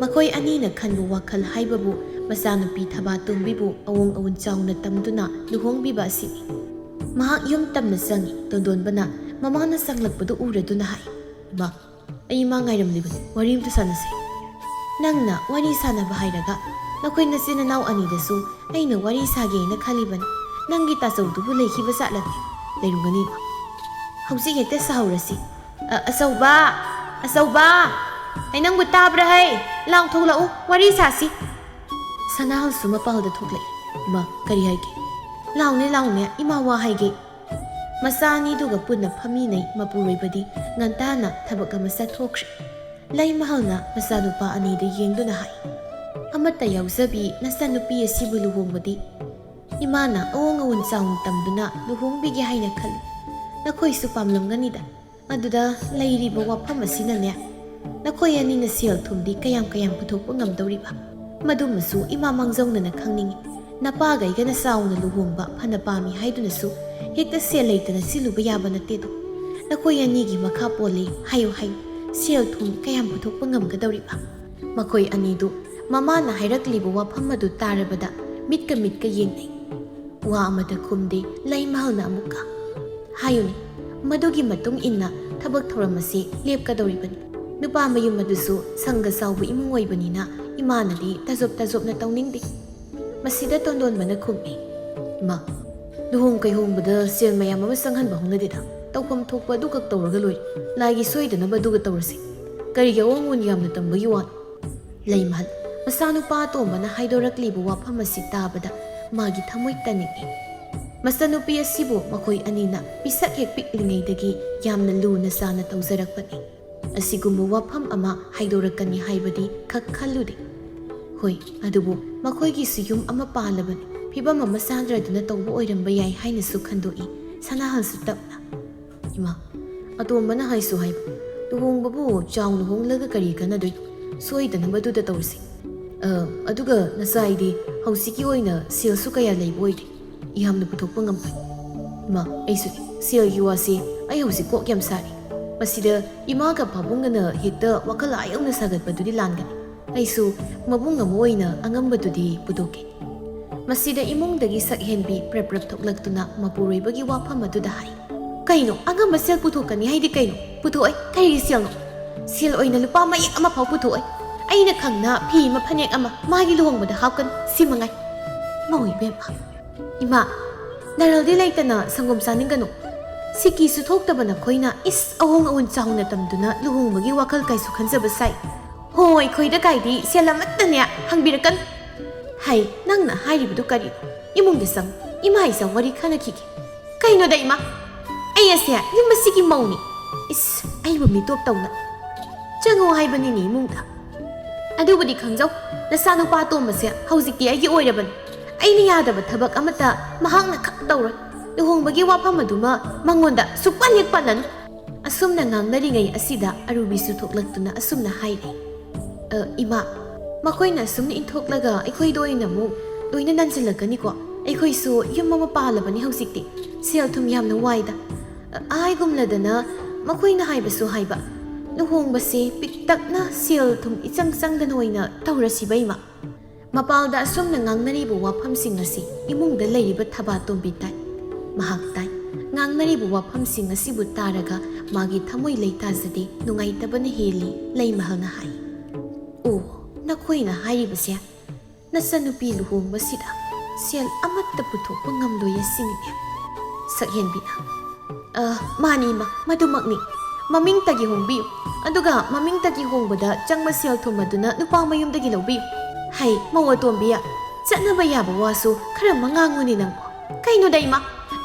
ꯃꯈꯣꯏ ꯑꯅꯤꯅ ꯈꯟꯕ ꯋꯥꯈꯜ ꯍꯥꯏꯕꯕꯨ ꯃꯆꯥꯅꯨꯄꯤ ꯊꯕꯥꯇꯣꯝꯕꯤꯕꯨ ꯑꯋꯣꯡ ꯑꯋꯨꯟ ꯆꯥꯎꯅ ꯇꯝꯗꯨꯅ ꯂꯨꯍꯣꯡꯕꯤꯕ ꯑꯁꯤꯅꯤ꯫ ꯃꯍꯥꯛ ꯌꯨꯝ ꯇꯝꯅ ꯆꯪꯉꯤ꯫ ꯇꯣꯟꯗꯣꯟꯕꯅ ꯃꯃꯥꯅ ꯆꯪꯂꯛꯄꯗꯨ ꯎꯔꯗꯨꯅ ꯍꯥꯏ, "ꯏꯃꯥ, ꯑꯩ ꯏꯃꯥ ꯉꯥꯏꯔꯝꯂꯤꯕꯅꯤ, ꯋꯥꯔꯤ ꯑꯝꯇ ꯁꯥꯟꯅꯁꯤ꯫" "ꯅꯪꯅ ꯋꯥꯔꯤ ꯁꯥꯟꯅꯕ ꯍꯥꯏꯔꯒ ꯅꯈꯣꯏ ꯅꯆꯤꯟ ꯅꯅꯥꯎ ꯑꯅꯤꯗꯁꯨ ꯑꯩꯅ ꯋꯥꯔꯤ ꯁꯥꯒꯦꯅ ꯈꯜꯂꯤꯕꯅꯤ꯫ ꯅꯪꯒꯤ ꯇꯥꯆꯧꯗꯨꯕꯨ ꯂꯩꯈꯤꯕ ꯖꯥꯠꯂꯅꯦ?" "ꯂꯩꯔꯝꯒꯅꯤ ꯏꯃꯥ꯫" "ꯍꯧꯖꯤꯛ ꯍꯦꯛꯇ ꯁꯥꯍꯧꯔꯁꯤ꯫ ꯑ, ꯑꯆꯧꯕ! ꯑꯆꯧꯕ! ꯑꯩ ꯅꯪꯕꯨ ꯇꯥꯕ꯭ꯔꯥ ꯍꯩ? ꯂꯥꯎ ꯊꯣꯛꯂꯛꯎ, ꯋꯥꯔꯤ ꯁꯥꯁꯤ꯫" ꯁꯅꯥꯍꯜꯁꯨ ꯃꯄꯥꯜꯗ ꯊꯣꯛꯂꯛꯏ꯫ "ꯏꯃꯥ, ꯀꯔꯤ ꯍꯥꯏꯒꯦ?" "ꯂꯥꯎꯅꯦ, ꯂꯥꯎꯅꯦ, ꯏꯃꯥ ꯋꯥ ꯍꯥꯏꯒꯦ꯫" ꯃꯆꯥ ꯑꯅꯤꯗꯨꯒ ꯄꯨꯟꯅ ꯐꯝꯃꯤꯟꯅꯩ꯫ ꯃꯄꯨꯔꯣꯏꯕꯗꯤ ꯉꯟꯇꯥꯅ ꯊꯕꯛ ꯑꯃ ꯆꯠꯊꯣꯛꯈ꯭ꯔꯦ꯫ ꯂꯩꯃꯍꯜꯅ ꯃꯆꯥꯅꯨꯄꯥ ꯑꯅꯤꯗꯨ ꯌꯦꯡꯗꯨꯅ ꯍꯥꯏ, ꯑꯃꯠꯇ ꯌꯥꯎꯖꯕꯤ ꯅꯆꯟꯅꯨꯄꯤ ꯑꯁꯤꯕꯨ ꯂꯨꯍꯣꯡꯕꯗꯤ ꯏꯃꯥꯅ ꯑꯑꯣꯡ ꯑꯑꯣꯟ ꯆꯥꯎꯅ ꯇꯝꯗꯨꯅ ꯂꯨꯍꯣꯡꯕꯤꯒꯦ ꯍꯥꯏꯅ ꯈꯜꯂꯤ꯫ ꯅꯈꯣꯏꯁꯨ ꯄꯥꯝꯂꯝꯒꯅꯤꯗ꯫ ꯃꯗꯨꯗ ꯂꯩꯔꯤꯕ ꯋꯥꯐꯝ ꯑꯁꯤꯅꯅꯦ, ꯅꯈꯣꯏ ꯑꯅꯤꯅ ꯁꯦꯜ ꯊꯨꯝꯗꯤ ꯀꯌꯥꯝ ꯀꯌꯥꯝ ꯄꯨꯊꯣꯛꯄ ꯉꯝꯗꯧꯔꯤꯕ? ꯃꯗꯨꯃꯁꯨ ꯏꯃꯥ ꯃꯥꯡꯖꯧꯅꯅ ꯈꯪꯅꯤꯡꯏ꯫ ꯅꯄꯥꯒ ꯑꯩꯒꯅ ꯆꯥꯎꯅ ꯂꯨꯍꯣꯡꯕ ꯐꯅ ꯄꯥꯝꯃꯤ ꯍꯥꯏꯗꯨꯅꯁꯨ ꯍꯦꯛꯇ ꯁꯦꯜ ꯂꯩꯇꯅ ꯁꯤꯜꯂꯨꯕ ꯌꯥꯕ ꯅꯠꯇꯦꯗꯣ꯫ ꯅꯈꯣꯏ ꯑꯅꯤꯒꯤ ꯃꯈꯥ ꯄꯣꯜꯂꯤ꯫ ꯍꯥꯏꯌꯨ, ꯍꯥꯏꯌꯨ, ꯁꯦꯜ ꯊꯨꯝ ꯀꯌꯥꯝ ꯄꯨꯊꯣꯛꯄ ꯉꯝꯒꯗꯧꯔꯤꯕ? ꯃꯈꯣꯏ ꯑꯅꯤꯗꯨ ꯃꯃꯥꯅ ꯍꯥꯏꯔꯛꯂꯤꯕ ꯋꯥꯐꯝ ꯑꯗꯨ ꯇꯥꯔꯕꯗ ꯃꯤꯠꯀ ꯃꯤꯠꯀ ꯌꯦꯡꯅꯩ꯫ ꯋꯥ ꯑꯃꯇ ꯈꯨꯝꯗꯦ ꯂꯩꯃꯍꯜꯅ ꯑꯃꯨꯛꯀ꯫ ꯍꯥꯏꯌꯨꯅꯦ, ꯃꯗꯨꯒꯤ ꯃꯇꯨꯡ ꯏꯟꯅ ꯊꯕꯛ ꯊꯧꯔꯝ ꯑꯁꯤ ꯂꯦꯞꯀꯗꯧꯔꯤꯕꯅꯤ꯫ ꯅꯨꯄꯥ ꯃꯌꯨꯝ ꯑꯗꯨꯁꯨ ꯁꯪꯒ ꯆꯥꯎꯕ ꯏꯃꯨꯡ ꯑꯣꯏꯕꯅꯤꯅ ꯏꯃꯥꯅꯗꯤ ꯇꯖꯣꯞ ꯇꯖꯣꯞꯅ ꯇꯧꯅꯤꯡꯗꯦ꯫ ꯃꯁꯤꯗ ꯇꯣꯟꯗꯣꯟꯕꯅ ꯈꯨꯝꯃꯤ, "ꯏꯃꯥ, ꯂꯨꯍꯣꯡ ꯀꯩꯍꯣꯡꯕꯗ ꯁꯦꯜ ꯃꯌꯥꯝ ꯑꯃ ꯆꯪꯍꯟꯕ ꯍꯧꯅꯗꯦꯗ꯫ ꯇꯧꯐꯝ ꯊꯣꯛꯄ ꯑꯗꯨꯈꯛ ꯇꯧꯔꯒ ꯂꯣꯏꯔꯦ꯫ ꯂꯥꯏꯒꯤ ꯁꯣꯏꯗꯅꯕ ꯑꯗꯨꯒ ꯇꯧꯔꯁꯤ꯫ ꯀꯔꯤꯒꯤ ꯑꯑꯣꯟ ꯑꯑꯣꯟ ꯌꯥꯝꯅ ꯇꯝꯕꯒꯤ ꯋꯥꯅꯣ?" ꯂꯩꯃꯍꯜ ꯃꯆꯥꯅꯨꯄꯥ ꯑꯇꯣꯝꯕꯅ ꯍꯥꯏꯗꯣꯔꯛꯂꯤꯕ ꯋꯥꯐꯝ ꯑꯁꯤ ꯇꯥꯕꯗ ꯃꯥꯒꯤ ꯊꯃꯣꯏ ꯇꯅꯤꯡꯏ꯫ ꯃꯆꯟꯅꯨꯄꯤ ꯑꯁꯤꯕꯨ ꯃꯈꯣꯏ ꯑꯅꯤꯅ ꯄꯤꯁꯛ ꯍꯦꯛ ꯄꯤꯛꯂꯤꯉꯩꯗꯒꯤ ꯌꯥꯝꯅ ꯂꯨꯅ ꯆꯥꯅ ꯇꯧꯖꯔꯛꯄꯅꯤ꯫ ꯑꯁꯤꯒꯨꯝꯕ ꯋꯥꯐꯝ ꯑꯃ ꯍꯥꯏꯗꯣꯔꯛꯀꯅꯤ ꯍꯥꯏꯕꯗꯤ ꯈꯛ ꯈꯜꯂꯨꯗꯦ꯫ ꯍꯣꯏ, ꯑꯗꯨꯕꯨ ꯃꯈꯣꯏꯒꯤꯁꯨ ꯌꯨꯝ ꯑꯃ ꯄꯥꯜꯂꯕꯅꯤ, ꯐꯤꯕꯝ ꯑꯃ ꯆꯥꯗ꯭ꯔꯗꯨꯅ ꯇꯧꯕ ꯑꯣꯏꯔꯝꯕ ꯌꯥꯏ ꯍꯥꯏꯅꯁꯨ ꯈꯟꯗꯣꯛꯏ ꯁꯅꯥꯍꯜꯁꯨ ꯇꯞꯅ꯫ ꯏꯃꯥ, ꯑꯇꯣꯝꯕꯅ ꯍꯥꯏꯁꯨ ꯍꯥꯏꯕ, ꯂꯨꯍꯣꯡꯕꯕꯨ ꯆꯥꯎꯅ ꯍꯣꯡꯂꯒ ꯀꯔꯤ ꯀꯥꯟꯅꯗꯣꯏꯅꯣ? ꯁꯣꯏꯗꯅꯕ ꯑꯗꯨꯗ ꯇꯧꯔꯁꯤ꯫ ꯑ, ꯑꯗꯨꯒ ꯅꯆꯥ ꯑꯩꯗꯤ ꯍꯧꯖꯤꯛꯀꯤ ꯑꯣꯏꯅ ꯁꯦꯜꯁꯨ ꯀꯌꯥ ꯂꯩꯕ ꯑꯣꯏꯗꯦ, ꯌꯥꯝꯅ ꯄꯨꯊꯣꯛꯄ ꯉꯝꯃꯣꯏ꯫ ꯏꯃꯥ, ꯑꯩꯁꯨꯅꯤ, ꯁꯦꯜꯒꯤ ꯋꯥꯁꯤ ꯑꯩ ꯍꯧꯖꯤꯛ ꯀꯣꯛ ꯌꯥꯝ ꯁꯥꯔꯤ꯫ ꯃꯁꯤꯗ ꯏꯃꯥꯒ ꯄꯥꯕꯨꯡꯒꯅ ꯍꯦꯛꯇ ꯋꯥꯈꯜ ꯑꯥ ꯌꯧꯅ ꯁꯥꯒꯠꯄꯗꯨꯗꯤ ꯂꯥꯟꯒꯅꯤ꯫ ꯑꯩꯁꯨ ꯃꯕꯨꯡ ꯑꯃ ꯑꯣꯏꯅ ꯑꯉꯝꯕꯗꯨꯗꯤ ꯄꯨꯊꯣꯛꯀꯦ꯫ ꯃꯁꯤꯗ ꯏꯃꯨꯡꯗꯒꯤ ꯁꯛꯍꯦꯟꯕꯤ ꯄ꯭ꯔꯞ ꯄ꯭ꯔꯞ ꯊꯣꯛꯂꯛꯇꯨꯅ ꯃꯄꯨꯔꯣꯏꯕꯒꯤ ꯋꯥꯐꯝ ꯑꯗꯨꯗ ꯍꯥꯏ, "ꯀꯩꯅꯣ? ꯑꯉꯝꯕ ꯁꯦꯜ ꯄꯨꯊꯣꯛꯀꯅꯤ ꯍꯥꯏꯗꯤ ꯀꯩꯅꯣ? ꯄꯨꯊꯣꯛꯑꯣꯏ꯫ ꯀꯔꯤꯒꯤ ꯁꯦꯜꯅꯣ? ꯁꯦꯜ ꯑꯣꯏꯅ ꯂꯨꯄꯥ ꯃꯌꯦꯛ ꯑꯃ ꯐꯥꯎ ꯄꯨꯊꯣꯛꯑꯣꯏ꯫ ꯑꯩꯅ ꯈꯪꯅ ꯐꯤ ꯑꯃ, ꯐꯅꯦꯛ ꯑꯃ ꯃꯥꯒꯤ ꯂꯨꯍꯣꯡꯕꯗ ꯍꯥꯞꯀꯅꯤ, ꯁꯤ ꯃꯉꯥꯏ꯫" ꯃꯧ ꯏꯕꯦꯝꯃ, ꯏꯃꯥ, ꯅꯔꯜꯗꯤ ꯂꯩꯇꯅ ꯁꯪꯒꯣꯝ ꯆꯥꯅꯤꯡꯒꯅꯨ꯫ ꯁꯤꯀꯤꯁꯨ ꯊꯣꯛꯇꯕ ꯅꯈꯣꯏꯅ ꯏꯁ ꯑꯑꯣꯟ ꯑꯑꯣꯟ ꯆꯥꯎꯅ ꯇꯝꯗꯨꯅ ꯂꯨꯍꯣꯡꯕꯒꯤ ꯋꯥꯈꯜ ꯀꯥꯏꯁꯨ ꯈꯟꯖꯕ ꯁꯥꯏ꯫ ꯍꯣ, ꯑꯩꯈꯣꯏꯗ ꯀꯥꯏꯗꯤ ꯁꯦꯜ ꯑꯃꯠꯇꯅꯦ ꯍꯪꯕꯤꯔꯛꯀꯅꯨ꯫ ꯍꯩ, ꯅꯪꯅ ꯍꯥꯏꯔꯤꯕꯗꯨ ꯀꯔꯤꯅꯣ? ꯏꯃꯨꯡꯗ ꯆꯪ, ꯏꯃꯥ ꯏꯆꯥ ꯋꯥꯔꯤ ꯈꯟꯅꯈꯤꯒꯦ꯫ ꯀꯩꯅꯣꯗ ꯏꯃꯥ, ꯑꯩ ꯑꯁꯦ ꯌꯨꯝ ꯑꯁꯤꯒꯤ ꯃꯧꯅꯤ꯫ ꯏꯁ, ꯑꯩꯕꯨ ꯃꯤꯇꯣꯞ ꯇꯧꯅ꯫ ꯆꯪꯉꯣ ꯍꯥꯏꯕꯅꯤꯅꯦ ꯏꯃꯨꯡꯗ꯫ ꯑꯗꯨꯕꯨꯗꯤ ꯈꯪꯖꯧ, ꯅꯆꯥꯅꯨꯄꯥ ꯑꯇꯣꯝꯕꯁꯦ ꯍꯧꯖꯤꯛꯇꯤ ꯑꯩꯒꯤ ꯑꯣꯏꯔꯕꯅꯤ꯫ ꯑꯩꯅ ꯌꯥꯗꯕ ꯊꯕꯛ ꯑꯃꯠꯇ ꯃꯍꯥꯛꯅ ꯈꯛ ꯇꯧꯔꯣꯏ꯫ ꯂꯨꯍꯣꯡꯕꯒꯤ ꯋꯥꯐꯝ ꯑꯗꯨꯃ ꯃꯉꯣꯟꯗ ꯁꯨꯛꯄꯟ ꯍꯦꯛ ꯄꯜꯂꯅꯨ꯫ ꯑꯁꯨꯝꯅ ꯉꯥꯡꯅꯔꯤꯉꯩ ꯑꯁꯤꯗ ꯑꯔꯨꯕꯤꯁꯨ ꯊꯣꯛꯂꯛꯇꯨꯅ ꯑꯁꯨꯝꯅ ꯍꯥꯏꯔꯦ, "ꯑ, ꯏꯃꯥ, ꯃꯈꯣꯏꯅ ꯑꯁꯨꯝꯅ ꯏꯟꯊꯣꯛꯂꯒ ꯑꯩꯈꯣꯏꯗ ꯑꯣꯏꯅ ꯑꯃꯨꯛ ꯂꯣꯏꯅ ꯅꯟꯁꯤꯜꯂꯛꯀꯅꯤꯀꯣ꯫ ꯑꯩꯈꯣꯏꯁꯨ ꯌꯨꯝ ꯑꯃ ꯄꯥꯜꯂꯕꯅꯤ ꯍꯧꯖꯤꯛꯇꯤ꯫ ꯁꯦꯜ ꯊꯨꯝ ꯌꯥꯝꯅ ꯋꯥꯏꯗ꯫ ꯑ, ꯍꯥꯏꯒꯨꯝꯂꯗꯅ ꯃꯈꯣꯏꯅ ꯍꯥꯏꯕꯁꯨ ꯍꯥꯏꯕ, ꯂꯨꯍꯣꯡꯕꯁꯦ ꯄꯤꯛꯇꯛꯅ ꯁꯦꯜ ꯊꯨꯝ ꯏꯆꯪ ꯆꯪꯗꯅ ꯑꯣꯏꯅ ꯇꯧꯔꯁꯤꯕ ꯏꯃꯥ?" ꯃꯄꯥꯜꯗ ꯑꯁꯨꯝꯅ ꯉꯥꯡꯅꯔꯤꯕ ꯋꯥꯐꯝꯁꯤꯡ ꯑꯁꯤ ꯏꯃꯨꯡꯗ ꯂꯩꯔꯤꯕ ꯊꯕꯥꯇꯣꯝꯕꯤ ꯇꯥꯏ꯫ ꯃꯍꯥꯛ ꯇꯥꯏ꯫ ꯉꯥꯡꯅꯔꯤꯕ ꯋꯥꯐꯝꯁꯤꯡ ꯑꯁꯤꯕꯨ ꯇꯥꯔꯒ ꯃꯥꯒꯤ ꯊꯃꯣꯏ ꯂꯩꯇꯥꯖꯗꯦ, ꯅꯨꯡꯉꯥꯏꯇꯕꯅ ꯍꯦꯜꯂꯤ, ꯂꯩꯃꯍꯜꯅ ꯍꯥꯏ꯫ "ꯑꯣ, ꯅꯈꯣꯏꯅ ꯍꯥꯏꯔꯤꯕꯁꯦ ꯅꯆꯟꯅꯨꯄꯤ ꯂꯨꯍꯣꯡꯕꯁꯤꯗ ꯁꯦꯜ ꯑꯃꯠꯇ ꯄꯨꯊꯣꯛꯄ ꯉꯝꯂꯣꯏ ꯑꯁꯤꯅꯤꯅꯦ?" ꯁꯛꯍꯦꯟꯕꯤꯅ, "ꯑ, ꯃꯥꯅꯤ ꯏꯃꯥ, ꯃꯗꯨꯃꯛꯅꯤ꯫ ꯃꯃꯤꯡꯇꯒꯤ ꯍꯣꯡꯕꯤꯌꯨ꯫ ꯑꯗꯨꯒ ꯃꯃꯤꯡꯇꯒꯤ ꯍꯣꯡꯕꯗ ꯆꯪꯕ ꯁꯦꯜ ꯊꯨꯝ ꯑꯗꯨꯅ ꯅꯨꯄꯥ ꯃꯌꯨꯝꯗꯒꯤ ꯂꯧꯕꯤꯌꯨ꯫ ꯍꯩ, ꯃꯧ ꯑꯇꯣꯝꯕꯤ, ꯆꯠꯅꯕ ꯌꯥꯕ ꯋꯥꯁꯨ ꯈꯔ ꯃꯉꯥꯡꯉꯨꯅꯦ ꯅꯪꯕꯣ꯫ ꯀꯩꯅꯣꯗ ꯏꯃꯥ,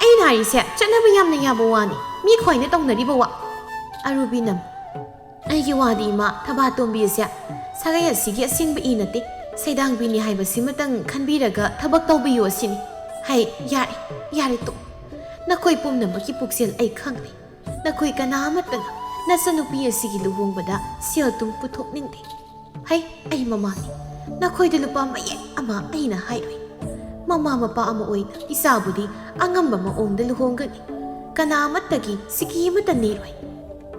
ꯑꯩꯅ ꯍꯥꯏꯔꯤꯁꯦ ꯆꯠꯅꯕ ꯌꯥꯝꯅ ꯌꯥꯕ ꯋꯥꯅꯤ꯫ ꯃꯤ ꯈ꯭ꯋꯥꯏꯅ ꯇꯧꯅꯔꯤꯕ ꯋꯥ꯫" ꯑꯔꯨꯕꯤꯅ, "ꯑꯩꯒꯤ ꯋꯥꯗꯤ ꯏꯃꯥ, ꯊꯕꯥꯇꯣꯝꯕꯤ ꯑꯁꯦ ꯁꯥꯒꯩ ꯑꯁꯤꯒꯤ ꯑꯁꯦꯡꯕ ꯏ ꯅꯠꯇꯦ꯫ ꯁꯩꯗꯥꯡꯕꯤꯅꯤ ꯍꯥꯏꯕꯁꯤꯃꯇꯪ ꯈꯟꯕꯤꯔꯒ ꯊꯕꯛ ꯇꯧꯕꯤꯌꯨ ꯑꯁꯤꯅꯤ꯫ ꯍꯩ, ꯌꯥꯔꯦ, ꯌꯥꯔꯦ, ꯇꯣꯛ꯫ ꯅꯈꯣꯏ ꯄꯨꯝꯅꯃꯛꯀꯤ ꯄꯨꯛꯆꯦꯜ ꯑꯩ ꯈꯪꯂꯦ꯫ ꯅꯈꯣꯏ ꯀꯅꯥ ꯑꯃꯠꯇꯅ ꯅꯆꯟꯅꯨꯄꯤ ꯑꯁꯤꯒꯤ ꯂꯨꯍꯣꯡꯕꯗ ꯁꯦꯜ ꯊꯨꯝ ꯄꯨꯊꯣꯛꯅꯤꯡꯗꯦ꯫ ꯍꯩ, ꯑꯩ ꯃꯃꯥꯅꯤ꯫ ꯅꯈꯣꯏꯗ ꯂꯨꯄꯥ ꯃꯌꯦꯛ ꯑꯃ ꯑꯩꯅ ꯍꯥꯏꯔꯣꯏ꯫ ꯃꯃꯥ ꯃꯄꯥ ꯑꯃ ꯑꯣꯏꯅ ꯏꯆꯥꯕꯨꯗꯤ ꯑꯉꯝꯕ ꯃꯑꯣꯡꯗ ꯂꯨꯍꯣꯡꯒꯅꯤ꯫ ꯀꯅꯥ ꯑꯃꯠꯇꯒꯤ ꯁꯤꯀꯤ ꯑꯃꯠꯇ ꯅꯤꯔꯣꯏ꯫"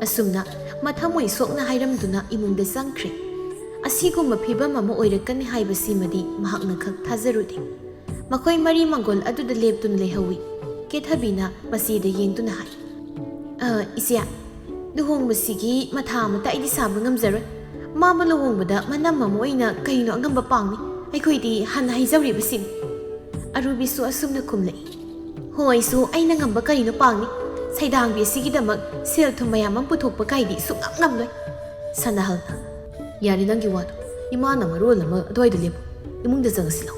ꯑꯁꯨꯝꯅ ꯃꯊꯃꯣꯏ ꯁꯣꯛꯅ ꯍꯥꯏꯔꯝꯗꯨꯅ ꯏꯃꯨꯡꯗ ꯆꯪꯈ꯭ꯔꯦ꯫ ꯑꯁꯤꯒꯨꯝꯕ ꯐꯤꯕꯝ ꯑꯃ ꯑꯣꯏꯔꯛꯀꯅꯤ ꯍꯥꯏꯕꯁꯤꯃꯗꯤ ꯃꯍꯥꯛꯅ ꯈꯛ ꯊꯥꯖꯔꯨꯗꯦ꯫ ꯃꯈꯣꯏ ꯃꯔꯤ ꯃꯪꯒꯣꯜ ꯑꯗꯨꯗ ꯂꯦꯞꯇꯨꯅ ꯂꯩꯍꯧꯏ꯫ ꯀꯦꯊꯕꯤꯅ ꯃꯆꯦꯗ ꯌꯦꯡꯗꯨꯅ ꯍꯥꯏ, "ꯑ, ꯏꯆꯦ, ꯂꯨꯍꯣꯡꯕꯁꯤꯒꯤ ꯃꯊꯥ ꯑꯃꯠꯇ ꯑꯩꯗꯤ ꯁꯥꯕ ꯉꯝꯖꯔꯣꯏ꯫ ꯃꯥꯕꯨ ꯂꯨꯍꯣꯡꯕꯗ ꯃꯅꯝ ꯑꯃ ꯑꯣꯏꯅ ꯀꯩꯅꯣ ꯑꯉꯝꯕ ꯄꯥꯡꯅꯤ꯫ ꯑꯩꯈꯣꯏꯗꯤ ꯍꯥꯟꯅ ꯍꯥꯏꯖꯧꯔꯤꯕꯁꯤꯅꯤ꯫" ꯑꯔꯨꯕꯤꯁꯨ ꯑꯁꯨꯝꯅ ꯈꯨꯝꯂꯛꯏ, "ꯍꯣꯏꯁꯨ ꯑꯩꯅ ꯉꯝꯕ ꯀꯩꯅꯣ ꯄꯥꯡꯅꯤ꯫ ꯁꯩꯗꯥꯡꯕꯤ ꯑꯁꯤꯒꯤꯗꯃꯛ ꯁꯦꯜ ꯊꯨꯝ ꯃꯌꯥꯝ ꯑꯃ ꯄꯨꯊꯣꯛꯄ ꯀꯥꯏꯗꯤ ꯁꯨꯡꯉꯝ ꯉꯝꯂꯣꯏ꯫" ꯁꯅꯥꯍꯜꯅ, "ꯌꯥꯔꯦ ꯅꯪꯒꯤ ꯋꯥꯗꯣ꯫ ꯏꯃꯥꯅ ꯃꯔꯣꯜ ꯑꯃ ꯑꯗꯨꯋꯥꯏꯗ ꯂꯦꯞꯄꯨ꯫ ꯏꯃꯨꯡꯗ ꯆꯪꯉꯁꯤ ꯂꯥꯎ꯫"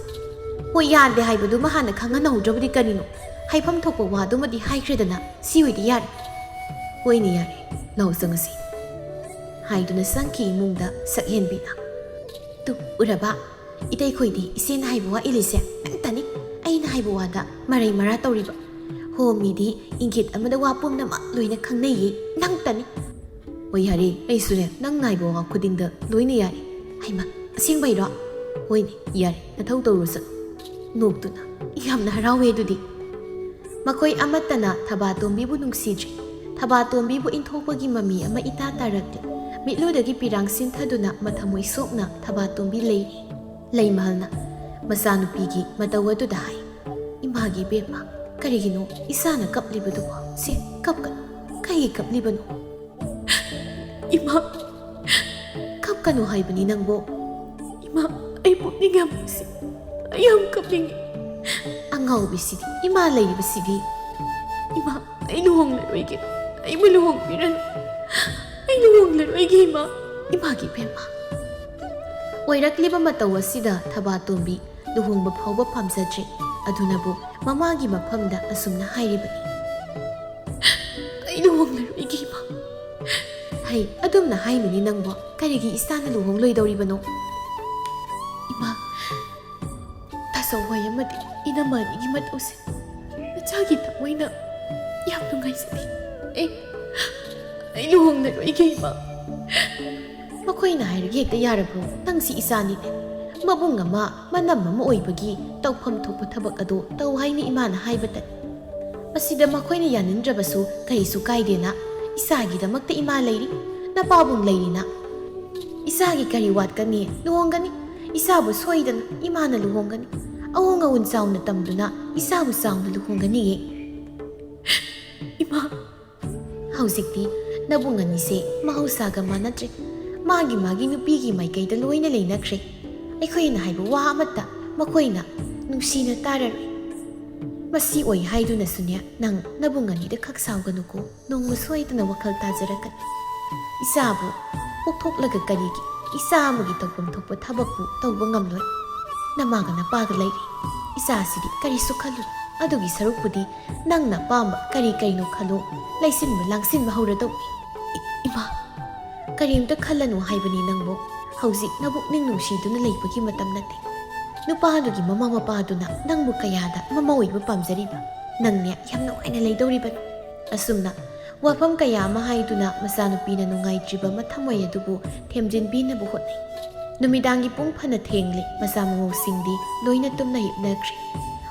"ꯍꯣꯏ, ꯌꯥꯗꯦ ꯍꯥꯏꯕꯗꯨꯃ ꯍꯥꯟꯅ ꯈꯪꯍꯟꯍꯧꯗ꯭ꯔꯕꯗꯤ ꯀꯔꯤꯅꯣ? ꯍꯥꯏꯐꯝ ꯊꯣꯛꯄ ꯋꯥꯗꯨꯃꯗꯤ ꯍꯥꯏꯈ꯭ꯔꯦꯗꯅ, ꯁꯤ ꯑꯣꯏꯗꯤ ꯌꯥꯔꯦ꯫" "ꯍꯣꯏꯅꯦ, ꯌꯥꯔꯦ, ꯂꯥꯎ ꯆꯪꯉꯁꯤ꯫" ꯍꯥꯏꯗꯨꯅ ꯆꯪꯈꯤ ꯏꯃꯨꯡꯗ ꯁꯛꯍꯦꯟꯕꯤꯅ꯫ ꯇꯨ, ꯎꯔꯕ? ꯏꯇꯩꯈꯣꯏꯗꯤ ꯏꯆꯦꯅ ꯍꯥꯏꯕ ꯋꯥ ꯏꯜꯂꯤꯁꯦ ꯅꯪꯇꯅꯤ꯫ ꯑꯩꯅ ꯍꯥꯏꯕ ꯋꯥꯗ ꯃꯔꯩ ꯃꯔꯥ ꯇꯧꯔꯤꯕ꯫ ꯍꯣ, ꯃꯤꯗꯤ ꯏꯪꯒꯤꯠ ꯑꯃꯗ ꯋꯥ ꯄꯨꯝꯅꯃꯛ ꯂꯣꯏꯅ ꯈꯪꯅꯩꯌꯦ, ꯅꯪꯇꯅꯤ꯫ ꯍꯣꯏ, ꯌꯥꯔꯦ, ꯑꯩꯁꯨꯅꯦ ꯅꯪꯅ ꯍꯥꯏꯕ ꯋꯥ ꯈꯨꯗꯤꯡꯗ ꯂꯣꯏꯅ ꯌꯥꯔꯦ꯫ ꯍꯩꯃ, ꯑꯁꯦꯡꯕꯩꯔꯣ? ꯍꯣꯏꯅꯦ, ꯌꯥꯔꯦ, ꯅꯊꯧ ꯇꯧꯔꯨꯁꯠ꯫ ꯅꯣꯛꯇꯨꯅ, ꯌꯥꯝꯅ ꯍꯔꯥꯎꯋꯦ ꯑꯗꯨꯗꯤ꯫ ꯃꯈꯣꯏ ꯑꯃꯠꯇꯅ ꯊꯕꯥꯇꯣꯝꯕꯤꯕꯨ ꯅꯨꯡꯁꯤꯗ꯭ꯔꯤ꯫ ꯊꯕꯥꯇꯣꯝꯕꯤꯕꯨ ꯏꯟꯊꯣꯛꯄꯒꯤ ꯃꯃꯤ ꯑꯃ ꯏꯇꯥ ꯇꯥꯔꯛꯂꯤ꯫ ꯃꯤꯠꯂꯨꯗꯒꯤ ꯄꯤꯔꯥꯡ ꯁꯤꯟꯊꯗꯨꯅ ꯃꯊꯃꯣꯏ ꯁꯣꯛꯅ ꯊꯕꯥꯇꯣꯝꯕꯤ ꯂꯩꯔꯤ꯫ ꯂꯩꯃꯍꯜꯅ ꯃꯆꯥꯅꯨꯄꯤꯒꯤ ꯃꯇꯧ ꯑꯗꯨꯗ ꯍꯥꯏ, "ꯏꯃꯥꯒꯤ ꯏꯕꯦꯝꯃ, ꯀꯔꯤꯒꯤꯅꯣ ꯏꯆꯥꯅ ꯀꯞꯂꯤꯕꯗꯨꯕꯣ? ꯁꯦ, ꯀꯞꯀꯅꯨ꯫ ꯀꯩꯒꯤ ꯀꯞꯂꯤꯕꯅꯣ?" "ꯏꯃꯥ, ꯀꯞꯀꯅꯨ ꯍꯥꯏꯕꯅꯤ ꯅꯪꯕꯣ꯫ ꯏꯃꯥ, ꯑꯩ ꯄꯨꯛꯅꯤꯡ ꯌꯥꯝ ꯅꯨꯡꯁꯤ꯫ ꯑꯩ ꯌꯥꯝ ꯀꯞꯅꯤꯡꯉꯤ꯫ ꯑꯉꯥꯎꯕꯤꯁꯤꯗꯤ, ꯏꯃꯥ ꯂꯩꯔꯤꯕꯁꯤꯗꯤ꯫ ꯏꯃꯥ, ꯑꯩ ꯂꯨꯍꯣꯡꯂꯔꯣꯏꯒꯦ꯫ ꯑꯩꯕꯨ ꯂꯨꯍꯣꯡꯕꯤꯔꯅꯨ꯫ ꯑꯩ ꯂꯨꯍꯣꯡꯂꯔꯣꯏꯒꯦ, ꯏꯃꯥ꯫ ꯏꯃꯥꯒꯤ ꯏꯕꯦꯝꯃ꯫" ꯑꯣꯏꯔꯛꯂꯤꯕ ꯃꯇꯧ ꯑꯁꯤꯗ ꯊꯕꯥꯇꯣꯝꯕꯤ ꯂꯨꯍꯣꯡꯕ ꯐꯥꯎꯕ ꯄꯥꯝꯖꯗ꯭ꯔꯦ꯫ ꯑꯗꯨꯅꯕꯨ ꯃꯃꯥꯒꯤ ꯃꯐꯝꯗ ꯑꯁꯨꯝꯅ ꯍꯥꯏꯔꯤꯕꯅꯤ, "ꯑꯩ ꯂꯨꯍꯣꯡꯂꯔꯣꯏꯒꯦ, ꯏꯃꯥ꯫" "ꯍꯩ, ꯑꯗꯨꯝꯅ ꯍꯥꯏꯅꯨꯅꯦ ꯅꯪꯕꯣ꯫ ꯀꯔꯤꯒꯤ ꯏꯆꯥꯅ ꯂꯨꯍꯣꯡꯂꯣꯏꯗꯧꯔꯤꯕꯅꯣ?" "ꯏꯃꯥ, ꯇꯥꯆꯧꯍꯣꯏ ꯑꯃꯗꯤ ꯏꯅꯝꯃ ꯑꯅꯤꯒꯤ ꯃꯇꯧꯁꯦ ꯅꯆꯥꯒꯤ ꯊꯃꯣꯏꯅ ꯌꯥꯝ ꯅꯨꯡꯉꯥꯏꯖꯗꯦ꯫ ꯑꯩ, ꯑꯩ ꯂꯨꯍꯣꯡꯂꯔꯣꯏꯒꯦ, ꯏꯃꯥ꯫" "ꯃꯈꯣꯏꯅ ꯍꯥꯏꯔꯒ ꯍꯦꯛꯇ ꯌꯥꯔꯕ꯭ꯔꯣ? ꯅꯪꯁꯤ ꯏꯆꯥꯅꯤꯅꯦ꯫ ꯃꯕꯨꯡ ꯑꯃ, ꯃꯅꯝ ꯑꯃ ꯑꯣꯏꯕꯒꯤ ꯇꯧꯐꯝ ꯊꯣꯛꯄ ꯊꯕꯛ ꯑꯗꯣ ꯇꯧ ꯍꯥꯏꯅ ꯏꯃꯥꯅ ꯍꯥꯏꯕꯇꯅꯤ꯫ ꯃꯁꯤꯗ ꯃꯈꯣꯏꯅ ꯌꯥꯅꯤꯡꯗ꯭ꯔꯕꯁꯨ ꯀꯔꯤꯁꯨ ꯀꯥꯏꯗꯦꯅ꯫ ꯏꯆꯥꯒꯤꯗꯃꯛꯇ ꯏꯃꯥ ꯂꯩꯔꯤ, ꯅꯄꯥꯕꯨꯡ ꯂꯩꯔꯤꯅ꯫ ꯏꯆꯥꯒꯤ ꯀꯔꯤ ꯋꯥꯠꯀꯅꯤ? ꯂꯨꯍꯣꯡꯒꯅꯤ꯫ ꯏꯆꯥꯕꯨ ꯁꯣꯏꯗꯅ ꯏꯃꯥꯅ ꯂꯨꯍꯣꯡꯒꯅꯤ꯫ ꯑꯋꯣꯡ ꯑꯋꯨꯟ ꯆꯥꯎꯅ ꯇꯝꯗꯨꯅ ꯏꯆꯥꯕꯨ ꯆꯥꯎꯅ ꯂꯨꯍꯣꯡꯒꯅꯤꯌꯦ꯫" "ꯏꯃꯥ, ꯍꯧꯖꯤꯛꯇꯤ ꯅꯕꯨꯡ ꯑꯅꯤꯁꯦ ꯃꯍꯧꯁꯥꯒ ꯃꯥꯟꯅꯗ꯭ꯔꯦ꯫ ꯃꯥꯒꯤ ꯃꯥꯒꯤ ꯅꯨꯄꯤꯒꯤ ꯃꯥꯏꯀꯩꯗ ꯂꯣꯏꯅ ꯂꯩꯅꯈ꯭ꯔꯦ꯫ ꯑꯩꯈꯣꯏꯅ ꯍꯥꯏꯕ ꯋꯥ ꯑꯃꯠꯇ ꯃꯈꯣꯏꯅ ꯅꯨꯡꯁꯤꯅ ꯇꯥꯔꯔꯣꯏ꯫ ꯃꯁꯤ ꯑꯣꯏ ꯍꯥꯏꯗꯨꯅꯁꯨꯅꯦ, ꯅꯪ ꯅꯕꯨꯡ ꯑꯅꯤꯗ ꯈꯛ ꯁꯥꯎꯒꯅꯨꯀꯣ꯫ ꯅꯣꯡꯃ ꯁꯣꯏꯗꯅ ꯋꯥꯈꯜ ꯇꯥꯖꯔꯛꯀꯅꯤ꯫ ꯏꯆꯥꯕꯨ ꯄꯣꯛꯊꯣꯛꯂꯒ ꯀꯔꯤꯒꯤ ꯏꯆꯥ ꯑꯃꯒꯤ ꯇꯧꯐꯝ ꯊꯣꯛꯄ ꯊꯕꯛꯄꯨ ꯇꯧꯕ ꯉꯝꯂꯣꯏ? ꯅꯃꯥꯒ ꯅꯄꯥꯒ ꯂꯩꯔꯤ꯫ ꯏꯆꯥꯁꯤꯗꯤ ꯀꯔꯤꯁꯨ ꯈꯜꯂꯨ꯫ ꯑꯗꯨꯒꯤ ꯁꯔꯨꯛꯄꯨꯗꯤ ꯅꯪꯅ ꯑꯄꯥꯝꯕ ꯀꯔꯤ ꯀꯔꯤꯅꯣ ꯈꯜꯂꯨ꯫ ꯂꯩꯁꯤꯟꯕ ꯂꯥꯡꯁꯤꯟꯕ ꯍꯧꯔꯗꯧꯅꯤ꯫" "ꯏ-, ꯏꯃꯥ, ꯀꯔꯤꯝꯇ ꯈꯜꯂꯅꯨ ꯍꯥꯏꯕꯅꯤ ꯅꯪꯕꯨ꯫ ꯍꯧꯖꯤꯛ ꯅꯕꯨꯛꯅꯤꯡ ꯅꯨꯡꯁꯤꯗꯨꯅ ꯂꯩꯕꯒꯤ ꯃꯇꯝ ꯅꯠꯇꯦ꯫ ꯅꯨꯄꯥꯗꯨꯒꯤ ꯃꯃꯥ ꯃꯄꯥꯗꯨꯅ ꯅꯪꯕꯨ ꯀꯌꯥꯗ ꯃꯃꯥ ꯑꯣꯏꯕ ꯄꯥꯝꯖꯔꯤꯕ꯫ ꯅꯪꯅꯦ ꯌꯥꯝ ꯅꯨꯡꯉꯥꯏꯅ ꯂꯩꯗꯧꯔꯤꯕꯅꯤ꯫ ꯑꯁꯨꯝꯅ ꯋꯥꯐꯝ ꯀꯌꯥ ꯑꯃ ꯍꯥꯏꯗꯨꯅ ꯃꯆꯥꯅꯨꯄꯤꯅ ꯅꯨꯡꯉꯥꯏꯇ꯭ꯔꯤꯕ ꯃꯊꯃꯣꯏ ꯑꯗꯨꯕꯨ ꯊꯦꯝꯖꯤꯟꯕꯤꯅꯕ ꯍꯣꯠꯅꯩ꯫ ꯅꯨꯃꯤꯗꯥꯡꯒꯤ ꯄꯨꯡ ꯐꯅ ꯊꯦꯡꯂꯦ, ꯃꯆꯥ ꯃꯎꯁꯤꯡꯗꯤ ꯂꯣꯏꯅ ꯇꯨꯝꯅ ꯍꯤꯞꯅꯈ꯭ꯔꯦ꯫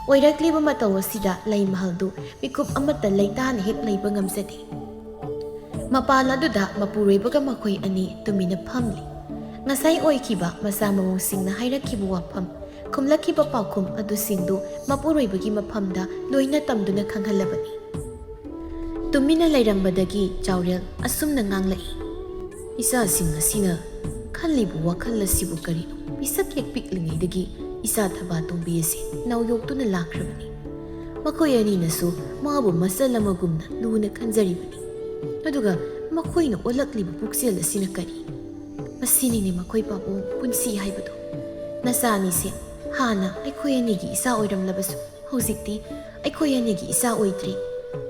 ꯑꯣꯏꯔꯛꯂꯤꯕ ꯃꯇꯧ ꯑꯁꯤꯗ ꯂꯩꯃꯍꯜꯗꯨ ꯃꯤꯀꯨꯞ ꯑꯃꯠꯇ ꯂꯩꯇꯥꯅ ꯍꯦꯛ ꯂꯩꯕ ꯉꯝꯖꯗꯦ꯫ ꯃꯄꯥꯟ ꯑꯗꯨꯗ ꯃꯄꯨꯔꯣꯏꯕꯒ ꯃꯈꯣꯏ ꯑꯅꯤ ꯇꯨꯃꯤꯟꯅ ꯐꯝꯂꯤ꯫ ꯉꯁꯥꯏ ꯑꯣꯏꯈꯤꯕ ꯃꯆꯥ ꯃꯎꯁꯤꯡꯅ ꯍꯥꯏꯔꯛꯈꯤꯕ ꯋꯥꯐꯝ, ꯈꯨꯝꯂꯛꯈꯤꯕ ꯄꯥꯎꯈꯨꯝ ꯑꯗꯨꯁꯤꯡꯗꯨ ꯃꯄꯨꯔꯣꯏꯕꯒꯤ ꯃꯐꯝꯗ ꯂꯣꯏꯅ ꯇꯝꯗꯨꯅ ꯈꯪꯍꯜꯂꯕꯅꯤ꯫ ꯇꯨꯃꯤꯟꯅ ꯂꯩꯔꯝꯕꯗꯒꯤ ꯆꯥꯎꯔꯦꯜ ꯑꯁꯨꯝꯅ ꯉꯥꯡꯂꯛꯏ, "ꯏꯆꯥꯁꯤꯡ ꯑꯁꯤꯅ ꯈꯜꯂꯤꯕ ꯋꯥꯈꯜ ꯑꯁꯤꯕꯨ ꯀꯔꯤꯅꯣ? ꯄꯤꯁꯛ ꯍꯦꯛ ꯄꯤꯛꯂꯤꯉꯩꯗꯒꯤ ꯏꯆꯥ ꯊꯕꯥꯇꯣꯝꯕꯤ ꯑꯁꯤ ꯅꯥꯎ ꯌꯣꯛꯇꯨꯅ ꯂꯥꯛꯈ꯭ꯔꯕꯅꯤ꯫ ꯃꯈꯣꯏ ꯑꯅꯤꯅꯁꯨ ꯃꯥꯕꯨ ꯃꯆꯜ ꯑꯃꯒꯨꯝꯅ ꯂꯨꯅ ꯈꯟꯖꯔꯤꯕꯅꯤ꯫ ꯑꯗꯨꯒ ꯃꯈꯣꯏꯅ ꯑꯣꯜꯂꯛꯂꯤꯕ ꯄꯨꯛꯆꯦꯜ ꯑꯁꯤꯅ ꯀꯔꯤ? ꯃꯁꯤꯅꯤꯅꯦ ꯃꯈꯣꯏ ꯄꯥꯕꯨꯡ ꯄꯨꯟꯁꯤ ꯍꯥꯏꯕꯗꯨ꯫ ꯅꯆꯥ ꯑꯅꯤꯁꯦ ꯍꯥꯟꯅ ꯑꯩꯈꯣꯏ ꯑꯅꯤꯒꯤ ꯏꯆꯥ ꯑꯣꯏꯔꯝꯂꯕꯁꯨ, ꯍꯧꯖꯤꯛꯇꯤ ꯑꯩꯈꯣꯏ ꯑꯅꯤꯒꯤ ꯏꯆꯥ ꯑꯣꯏꯗ꯭ꯔꯦ꯫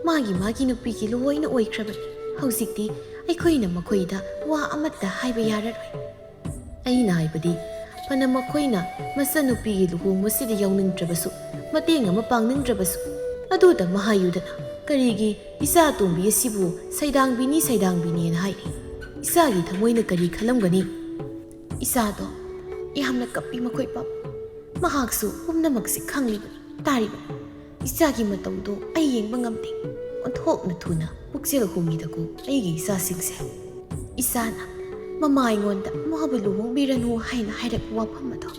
ꯃꯥꯒꯤ ꯃꯥꯒꯤ ꯅꯨꯄꯤꯒꯤ ꯂꯨꯍꯣꯏꯅ ꯑꯣꯏꯈ꯭ꯔꯕꯅꯤ꯫ ꯍꯧꯖꯤꯛꯇꯤ ꯑꯩꯈꯣꯏꯅ ꯃꯈꯣꯏꯗ ꯋꯥ ꯑꯃꯠꯇ ꯍꯥꯏꯕ ꯌꯥꯔꯔꯣꯏ꯫ ꯑꯩꯅ ꯍꯥꯏꯕꯗꯤ, ꯐꯅ ꯃꯈꯣꯏꯅ ꯃꯆꯟꯅꯨꯄꯤꯒꯤ ꯂꯨꯍꯣꯡꯕꯁꯤꯗ ꯌꯥꯎꯅꯤꯡꯗ꯭ꯔꯕꯁꯨ, ꯃꯇꯦꯡ ꯑꯃ ꯄꯥꯡꯅꯤꯡꯗ꯭ꯔꯕꯁꯨ, ꯑꯗꯨꯗ ꯃꯍꯥꯏꯌꯨꯗꯅ ꯀꯔꯤꯒꯤ ꯏꯆꯥ ꯑꯇꯣꯝꯕꯤ ꯑꯁꯤꯕꯨ ꯁꯩꯗꯥꯡꯕꯤꯅꯤ, ꯁꯩꯗꯥꯡꯕꯤꯅꯦꯅ ꯍꯥꯏꯔꯤ? ꯏꯆꯥꯒꯤ ꯊꯃꯣꯏꯅ ꯀꯔꯤ ꯈꯜꯂꯝꯒꯅꯤ?" ꯏꯆꯥꯗꯣ ꯌꯥꯝꯅ ꯀꯞꯄꯤ ꯃꯈꯣꯏ ꯄꯥꯕꯨꯡ꯫ ꯃꯍꯥꯛꯁꯨ ꯄꯨꯝꯅꯃꯛꯁꯤ ꯈꯪꯂꯤꯕꯅꯤ, ꯇꯥꯔꯤꯕꯅꯤ꯫ ꯏꯆꯥꯒꯤ ꯃꯇꯧꯗꯣ ꯑꯩ ꯌꯦꯡꯕ ꯉꯝꯗꯦ꯫ ꯑꯣꯟꯊꯣꯛꯅ ꯊꯨꯅ ꯄꯨꯛꯆꯦꯜ ꯍꯣꯡꯉꯤꯗꯀꯣ ꯑꯩꯒꯤ ꯏꯆꯥꯁꯤꯡꯁꯦ꯫ ꯏꯆꯥꯅ ꯃꯃꯥ ꯑꯩꯉꯣꯟꯗ ꯃꯥꯕꯨ ꯂꯨꯍꯣꯡꯕꯤꯔꯅꯨ ꯍꯥꯏꯅ ꯍꯥꯏꯔꯛꯄ ꯋꯥꯐꯝ ꯑꯗꯣ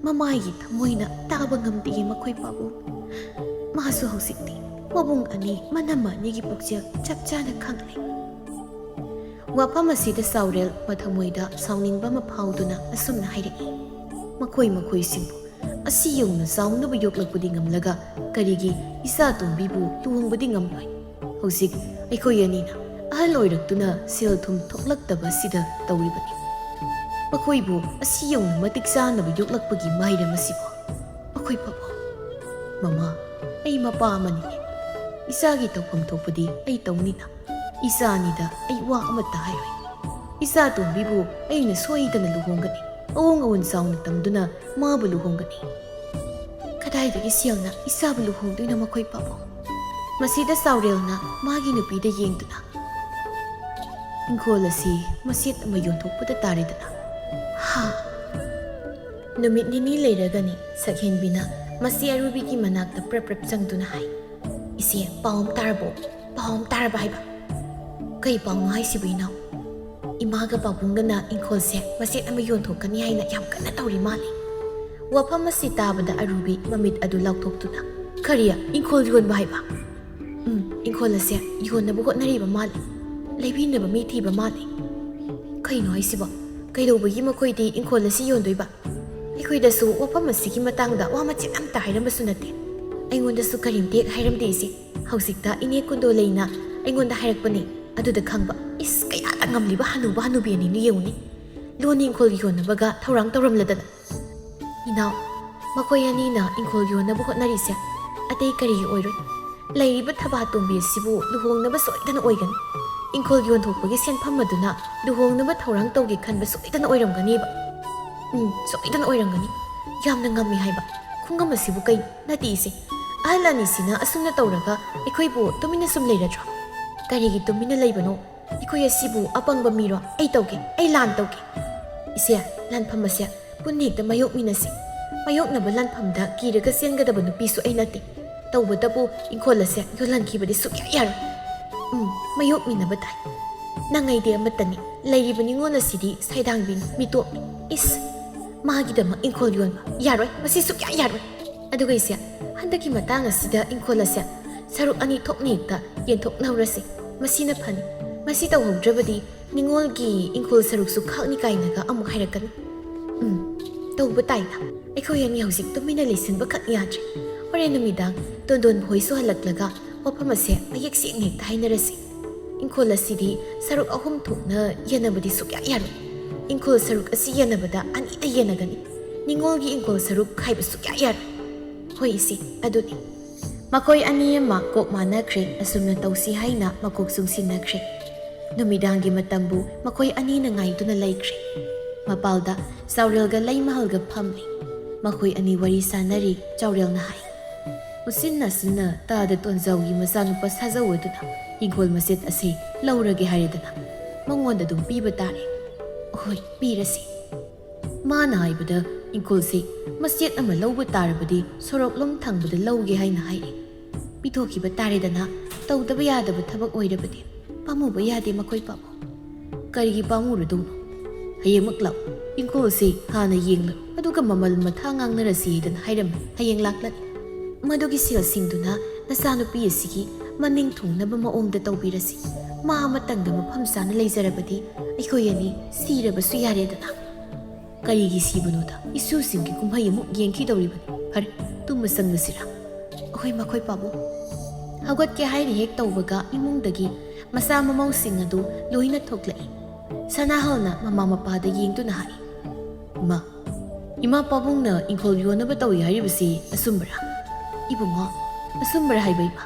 ꯃꯃꯥꯒꯤ ꯊꯃꯣꯏꯅ ꯇꯥꯕ ꯉꯝꯗꯦ ꯃꯈꯣꯏ ꯄꯥꯕꯨꯡ꯫ ꯃꯥꯁꯨ ꯍꯧꯖꯤꯛꯇꯤ ꯃꯕꯨꯡ ꯑꯅꯤ ꯃꯅꯝꯃ ꯑꯅꯤꯒꯤ ꯄꯨꯛꯆꯦꯜ ꯆꯞ ꯆꯥꯅ ꯈꯪꯂꯦ꯫ ꯋꯥꯐꯝ ꯑꯁꯤꯗ ꯆꯥꯎꯔꯦꯜ ꯃꯊꯃꯣꯏꯗ ꯁꯥꯎꯅꯤꯡꯕ ꯑꯃ ꯐꯥꯎꯗꯨꯅ ꯑꯁꯨꯝꯅ ꯍꯥꯏꯔꯛꯏ, "ꯃꯈꯣꯏ ꯃꯈꯣꯏꯁꯤꯡꯕꯨ ꯑꯁꯤ ꯌꯧꯅ ꯆꯥꯎꯅꯕ ꯌꯣꯛꯂꯛꯄꯗꯤ ꯉꯝꯂꯒ ꯀꯔꯤꯒꯤ ꯏꯆꯥ ꯑꯇꯣꯝꯕꯤꯕꯨ ꯂꯨꯍꯣꯡꯕꯗꯤ ꯉꯝꯂꯣꯏ? ꯍꯧꯖꯤꯛ ꯑꯩꯈꯣꯏ ꯑꯅꯤꯅ ꯑꯍꯜ ꯑꯣꯏꯔꯛꯇꯨꯅ ꯁꯦꯜ ꯊꯨꯝ ꯊꯣꯛꯂꯛꯇꯕ ꯑꯁꯤꯗ ꯇꯧꯔꯤꯕꯅꯤ꯫ ꯃꯈꯣꯏꯕꯨ ꯑꯁꯤ ꯌꯧꯅ ꯃꯇꯤꯛ ꯆꯥꯅꯕ ꯌꯣꯛꯂꯛꯄꯒꯤ ꯃꯥꯏꯔꯝ ꯑꯁꯤꯕꯨ ꯃꯈꯣꯏ ꯄꯥꯕꯨꯡ꯫ ꯃꯃꯥ, ꯑꯩ ꯃꯄꯥ ꯑꯃꯅꯤꯅꯦ꯫ ꯏꯆꯥꯒꯤ ꯇꯧꯐꯝ ꯊꯣꯛꯄꯗꯤ ꯑꯩ ꯇꯧꯅꯤꯅ꯫ ꯏꯆꯥ ꯑꯅꯤꯗ ꯑꯩ ꯋꯥ ꯑꯃꯠꯇ ꯍꯥꯏꯔꯣꯏ꯫ "ꯏꯆꯥ ꯑꯇꯣꯝꯕꯤꯕꯨ ꯑꯩꯅ ꯁꯣꯏꯗꯅ ꯂꯨꯍꯣꯡꯒꯅꯤ꯫ ꯑꯋꯣꯡ ꯑꯋꯣꯟ ꯆꯥꯎꯅ ꯇꯝꯗꯨꯅ ꯃꯥꯕꯨ ꯂꯨꯍꯣꯡꯒꯅꯤ꯫ ꯀꯗꯥꯏꯗꯒꯤ ꯁꯦꯜꯅ ꯏꯆꯥꯕꯨ ꯂꯨꯍꯣꯡꯗꯣꯏꯅꯣ ꯃꯈꯣꯏ ꯄꯥꯕꯨꯡ?" ꯃꯁꯤꯗ ꯆꯥꯎꯔꯦꯜꯅ ꯃꯥꯒꯤ ꯅꯨꯄꯤꯗ ꯌꯦꯡꯗꯨꯅ, "ꯏꯪꯈꯣꯜ ꯑꯁꯤ ꯃꯆꯦꯠ ꯑꯃ ꯌꯣꯟꯊꯣꯛꯄꯗ ꯇꯥꯔꯦꯗꯅ?" ꯍꯥ! ꯅꯨꯃꯤꯠ ꯅꯤꯅꯤ ꯂꯩꯔꯒꯅꯤ ꯁꯛꯍꯦꯟꯕꯤꯅ ꯃꯆꯦ ꯑꯔꯨꯕꯤꯒꯤ ꯃꯅꯥꯛꯇ ꯄ꯭ꯔꯞ ꯄ꯭ꯔꯞ ꯆꯪꯗꯨꯅ ꯍꯥꯏ, "ꯏꯆꯦ, ꯄꯥꯎ ꯑꯃ ꯇꯥꯔꯕꯣ? ꯄꯥꯎ ꯑꯃ ꯇꯥꯔꯕ ꯍꯥꯏꯕ?" "ꯀꯩ ꯄꯥꯎꯅꯣ ꯍꯥꯏꯁꯤꯕꯨ, ꯏꯅꯥꯎ?" "ꯏꯃꯥꯒ ꯄꯥꯕꯨꯡꯒꯅ ꯏꯪꯈꯣꯜꯁꯦ ꯃꯆꯦꯠ ꯑꯃ ꯌꯣꯟꯊꯣꯛꯀꯅꯤ ꯍꯥꯏꯅ ꯌꯥꯝ ꯀꯟꯅ ꯇꯧꯔꯤ ꯃꯥꯜꯂꯤ꯫" ꯋꯥꯐꯝ ꯑꯁꯤ ꯇꯥꯕꯗ ꯑꯔꯨꯕꯤ ꯃꯃꯤꯠ ꯑꯗꯨ ꯂꯥꯎꯊꯣꯛꯇꯨꯅ, "ꯀꯔꯤ? ꯏꯪꯈꯣꯜ ꯌꯣꯟꯕ ꯍꯥꯏꯕ?" "ꯎꯝ, ꯏꯪꯈꯣꯜ ꯑꯁꯦ ꯌꯣꯟꯅꯕ ꯍꯣꯠꯅꯔꯤꯕ ꯃꯥꯜꯂꯤ꯫ ꯂꯩꯕꯤꯅꯕ ꯃꯤ ꯊꯤꯕ ꯃꯥꯜꯂꯤ꯫" "ꯀꯩꯅꯣ ꯍꯥꯏꯁꯤꯕꯣ? ꯀꯩꯗꯧꯕꯒꯤ ꯃꯈꯣꯏꯗꯤ ꯏꯪꯈꯣꯜ ꯑꯁꯤ ꯌꯣꯟꯗꯣꯏꯕ?" "ꯑꯩꯈꯣꯏꯗꯁꯨ ꯋꯥꯐꯝ ꯑꯁꯤꯒꯤ ꯃꯇꯥꯡꯗ ꯋꯥ ꯃꯆꯦꯠ ꯑꯝꯇ ꯍꯥꯏꯔꯝꯕꯁꯨ ꯅꯠꯇꯦ꯫ ꯑꯩꯉꯣꯟꯗꯁꯨ ꯀꯔꯤꯝꯇ ꯍꯦꯛ ꯍꯥꯏꯔꯝꯗꯦ ꯏꯆꯦ꯫ ꯍꯧꯖꯤꯛꯇ ꯏꯅꯦ ꯀꯨꯟꯗꯣ ꯂꯩꯅ ꯑꯩꯉꯣꯟꯗ ꯍꯥꯏꯔꯛꯄꯅꯦ꯫ ꯑꯗꯨꯗ ꯈꯪꯕ꯫" ꯏꯁ, ꯀꯌꯥꯗ ꯉꯝꯂꯤꯕ ꯍꯅꯨꯕ ꯍꯅꯨꯕꯤ ꯑꯅꯤꯅꯣ ꯌꯦꯡꯉꯨꯅꯦ꯫ ꯂꯣꯟ ꯏꯪꯈꯣꯜ ꯌꯣꯟꯅꯕꯒ ꯊꯧꯔꯥꯡ ꯇꯧꯔꯝꯂꯗꯅ꯫ ꯏꯅꯥꯎ, ꯃꯈꯣꯏ ꯑꯅꯤꯅ ꯏꯪꯈꯣꯜ ꯌꯣꯟꯅꯕ ꯍꯣꯠꯅꯔꯤꯁꯦ ꯑꯇꯩ ꯀꯔꯤꯒꯤ ꯑꯣꯏꯔꯣꯏ? ꯂꯩꯔꯤꯕ ꯊꯕꯥꯇꯣꯝꯕꯤ ꯑꯁꯤꯕꯨ ꯂꯨꯍꯣꯡꯅꯕ ꯁꯣꯏꯗꯅ ꯑꯣꯏꯒꯅꯤ꯫ ꯏꯪꯈꯣꯜ ꯌꯣꯟꯊꯣꯛꯄꯒꯤ ꯁꯦꯟꯐꯝ ꯑꯗꯨꯅ ꯂꯨꯍꯣꯡꯅꯕ ꯊꯧꯔꯥꯡ ꯇꯧꯒꯦ ꯈꯟꯕ ꯁꯣꯏꯗꯅ ꯑꯣꯏꯔꯝꯒꯅꯤꯕ꯫ ꯎꯝ, ꯁꯣꯏꯗꯅ ꯑꯣꯏꯔꯝꯒꯅꯤ꯫ ꯌꯥꯝꯅ ꯉꯝꯃꯤ ꯍꯥꯏꯕ꯫ ꯈꯨꯉꯝ ꯑꯁꯤꯕꯨ ꯀꯩ? ꯅꯠꯇꯦ ꯏꯆꯦ꯫ ꯑꯍꯜ ꯑꯅꯤꯁꯤꯅ ꯑꯁꯨꯝꯅ ꯇꯧꯔꯒ ꯑꯩꯈꯣꯏꯕꯨ ꯇꯨꯃꯤꯟꯅ ꯁꯨꯝ ꯂꯩꯔꯗ꯭ꯔꯣ? ꯀꯔꯤꯒꯤ ꯇꯨꯃꯤꯟꯅ ꯂꯩꯕꯅꯣ? ꯑꯩꯈꯣꯏ ꯑꯁꯤꯕꯨ ꯑꯄꯪꯕ ꯃꯤꯔꯣ? ꯑꯩ ꯇꯧꯒꯦ, ꯑꯩ ꯂꯥꯟ ꯇꯧꯒꯦ꯫ ꯏꯆꯦ, ꯂꯥꯟꯐꯝ ꯑꯁꯦ ꯄꯨꯟꯅ ꯍꯦꯛꯇ ꯃꯥꯌꯣꯛꯃꯤꯟꯅꯁꯤ꯫ ꯃꯥꯌꯣꯛꯅꯕ ꯂꯥꯟꯐꯝꯗ ꯀꯤꯔꯒ ꯆꯦꯟꯒꯗꯕ ꯅꯨꯄꯤꯁꯨ ꯑꯩ ꯅꯠꯇꯦ꯫ ꯇꯧꯕꯇꯕꯨ ꯏꯪꯈꯣꯜ ꯑꯁꯦ ꯌꯣꯜꯍꯟꯈꯤꯕꯗꯤ ꯁꯨꯛꯌꯥ ꯌꯥꯔꯣꯏ꯫ ꯎꯝ, ꯃꯥꯌꯣꯛꯃꯤꯟꯅꯕ ꯇꯥꯏ꯫ ꯅꯪ ꯑꯩꯗꯤ ꯑꯃꯠꯇꯅꯤ꯫ ꯂꯩꯔꯤꯕ ꯅꯤꯉꯣꯜ ꯑꯁꯤꯗꯤ ꯁꯩꯗꯥꯡꯕꯤꯅꯤ, ꯃꯤꯇꯣꯞꯅꯤ꯫ ꯏꯁ! ꯃꯥꯒꯤꯗꯃꯛ ꯏꯪꯈꯣꯜ ꯌꯣꯟꯕ ꯌꯥꯔꯣꯏ꯫ ꯃꯁꯤ ꯁꯨꯛꯌꯥ ꯌꯥꯔꯣꯏ꯫ ꯑꯗꯨꯒ ꯏꯆꯦ, ꯍꯟꯗꯛꯀꯤ ꯃꯇꯥꯡ ꯑꯁꯤꯗ ꯏꯪꯈꯣꯜ ꯑꯁꯦ ꯁꯔꯨꯛ ꯑꯅꯤ ꯊꯣꯛꯅ ꯍꯦꯛꯇ ꯌꯦꯟꯊꯣꯛꯅꯍꯧꯔꯁꯤ꯫ ꯃꯁꯤꯅ ꯐꯅꯤ꯫ ꯃꯁꯤ ꯇꯧꯍꯧꯗ꯭ꯔꯕꯗꯤ ꯅꯤꯉꯣꯜꯒꯤ ꯏꯪꯈꯣꯜ ꯁꯔꯨꯛꯁꯨ ꯈꯥꯛꯅꯤ ꯀꯥꯏꯅꯒ ꯑꯃꯨꯛ ꯍꯥꯏꯔꯛꯀꯅꯤ꯫ ꯎꯝ, ꯇꯧꯕ ꯇꯥꯏꯅ꯫ ꯑꯩꯈꯣꯏ ꯑꯅꯤ ꯍꯧꯖꯤꯛ ꯇꯨꯃꯤꯟꯅ ꯂꯩꯁꯤꯟꯕ ꯈꯛ ꯌꯥꯗ꯭ꯔꯦ꯫ ꯍꯣꯔꯦꯟ ꯅꯨꯃꯤꯗꯥꯡ ꯇꯣꯟꯗꯣꯟꯕ ꯍꯣꯏꯁꯨ ꯍꯜꯂꯛꯂꯒ ꯋꯥꯐꯝ ꯑꯁꯦ ꯃꯌꯦꯛ ꯁꯦꯡꯅ ꯍꯦꯛꯇ ꯍꯥꯏꯅꯔꯁꯤ꯫ ꯏꯪꯈꯣꯜ ꯑꯁꯤꯗꯤ ꯁꯔꯨꯛ ꯑꯍꯨꯝ ꯊꯣꯛꯅ ꯌꯦꯟꯅꯕꯗꯤ ꯁꯨꯛꯌꯥ ꯌꯥꯔꯣꯏ꯫ ꯏꯪꯈꯣꯜ ꯁꯔꯨꯛ ꯑꯁꯤ ꯌꯦꯟꯅꯕꯗ ꯑꯅꯤꯗ ꯌꯦꯟꯅꯒꯅꯤ꯫ ꯅꯤꯉꯣꯜꯒꯤ ꯏꯪꯈꯣꯜ ꯁꯔꯨꯛ ꯈꯥꯏꯕ ꯁꯨꯛꯌꯥ ꯌꯥꯔꯣꯏ꯫ ꯍꯣꯏ ꯏꯆꯦ, ꯑꯗꯨꯅꯤ꯫ ꯃꯈꯣꯏ ꯑꯅꯤ ꯑꯃ ꯀꯣꯛ ꯃꯥꯟꯅꯈ꯭ꯔꯦ꯫ ꯑꯁꯨꯝꯅ ꯇꯧꯁꯤ ꯍꯥꯏꯅ ꯃꯀꯣꯛ ꯆꯨꯡꯁꯤꯟꯅꯈ꯭ꯔꯦ꯫ ꯅꯨꯃꯤꯗꯥꯡꯒꯤ ꯃꯇꯝꯕꯨ ꯃꯈꯣꯏ ꯑꯅꯤꯅ ꯉꯥꯏꯗꯨꯅ ꯂꯩꯈ꯭ꯔꯦ꯫ ꯃꯄꯥꯜꯗ ꯆꯥꯎꯔꯦꯜꯒ ꯂꯩꯃꯍꯜꯒ ꯐꯝꯂꯤ꯫ ꯃꯈꯣꯏ ꯑꯅꯤ ꯋꯥꯔꯤ ꯁꯥꯟꯅꯔꯤ꯫ ꯆꯥꯎꯔꯦꯜꯅ ꯍꯥꯏ, ꯎꯆꯤꯟ ꯅꯥꯆꯤꯟꯅ ꯇꯥꯗ ꯇꯣꯟꯖꯥꯎꯒꯤ ꯃꯆꯥꯅꯨꯄꯥ ꯁꯥꯖꯧ ꯑꯗꯨꯅ ꯏꯪꯈꯣꯜ ꯃꯆꯦꯠ ꯑꯁꯤ ꯂꯧꯔꯒꯦ ꯍꯥꯏꯔꯦꯗꯅ, ꯃꯉꯣꯟꯗ ꯑꯗꯨꯝ ꯄꯤꯕ ꯇꯥꯔꯦ꯫ ꯍꯣꯏ, ꯄꯤꯔꯁꯤ꯫ ꯃꯥꯅ ꯍꯥꯏꯕꯗ ꯏꯪꯈꯣꯜꯁꯤ ꯃꯆꯦꯠ ꯑꯃ ꯂꯧꯕ ꯇꯥꯔꯕꯗꯤ ꯁꯣꯔꯣꯛꯂꯣꯝ ꯊꯪꯕꯗ ꯂꯧꯒꯦ ꯍꯥꯏꯅ ꯍꯥꯏꯔꯤ꯫ ꯄꯤꯊꯣꯛꯈꯤꯕ ꯇꯥꯔꯦꯗꯅ, ꯇꯧꯗꯕ ꯌꯥꯗꯕ ꯊꯕꯛ ꯑꯣꯏꯔꯕꯗꯤ꯫ ꯄꯥꯝꯃꯨꯕ ꯌꯥꯗꯦ ꯃꯈꯣꯏ ꯄꯥꯝꯃꯨ꯫ ꯀꯔꯤꯒꯤ ꯄꯥꯝꯃꯨꯔꯗꯧꯅꯣ? ꯍꯌꯦꯡꯃꯛ ꯂꯥꯛꯎ꯫ ꯏꯪꯈꯣꯜꯁꯤ ꯍꯥꯟꯅ ꯌꯦꯡꯂꯨ, ꯑꯗꯨꯒ ꯃꯃꯜ ꯃꯊꯥ ꯉꯥꯡꯅꯔꯁꯤ ꯍꯥꯏꯗꯅ ꯍꯥꯏꯔꯝꯃꯤ꯫ ꯍꯌꯦꯡ ꯂꯥꯛꯂꯅꯤ꯫ ꯃꯗꯨꯒꯤ ꯁꯦꯜꯁꯤꯡꯗꯨꯅ ꯅꯆꯥꯅꯨꯄꯤ ꯑꯁꯤꯒꯤ ꯃꯅꯤꯡ ꯊꯨꯡꯅꯕ ꯃꯑꯣꯡꯗ ꯇꯧꯕꯤꯔꯁꯤ꯫ ꯃꯥ ꯑꯃꯇꯪꯗ ꯃꯐꯝ ꯆꯥꯅ ꯂꯩꯖꯔꯕꯗꯤ ꯑꯩꯈꯣꯏ ꯑꯅꯤ ꯁꯤꯔꯕꯁꯨ ꯌꯥꯔꯦꯗꯅ꯫ ꯀꯔꯤꯒꯤ ꯁꯤꯕꯅꯣꯗ? ꯏꯁꯨꯁꯤꯡꯒꯤ ꯀꯨꯝꯍꯩ ꯑꯃꯨꯛ ꯌꯦꯡꯈꯤꯗꯧꯔꯤꯕꯅꯤ꯫ ꯐꯔꯦ, ꯇꯨꯝꯕ ꯆꯪꯂꯁꯤꯔꯥ? ꯑꯩꯈꯣꯏ ꯃꯈꯣꯏ ꯄꯥꯕꯨꯡ꯫ ꯍꯧꯒꯠꯀꯦ ꯍꯥꯏꯅ ꯍꯦꯛ ꯇꯧꯕꯒ ꯏꯃꯨꯡꯗꯒꯤ ꯃꯆꯥ ꯃꯃꯧꯁꯤꯡ ꯑꯗꯨ ꯂꯣꯏꯅ ꯊꯣꯛꯂꯛꯏ꯫ ꯁꯅꯥꯍꯜꯅ ꯃꯃꯥ ꯃꯄꯥꯗ ꯌꯦꯡꯗꯨꯅ ꯍꯥꯏ, "ꯏꯃꯥ, ꯏꯃꯥ ꯄꯥꯕꯨꯡꯅ ꯏꯪꯈꯣꯜ ꯌꯣꯟꯅꯕ ꯇꯧꯏ ꯍꯥꯏꯔꯤꯕꯁꯤ ꯑꯆꯨꯝꯕꯔꯥ?" "ꯏꯕꯨꯡꯉꯣ, ꯑꯆꯨꯝꯕꯔꯥ ꯍꯥꯏꯕ ꯏꯃꯥ?"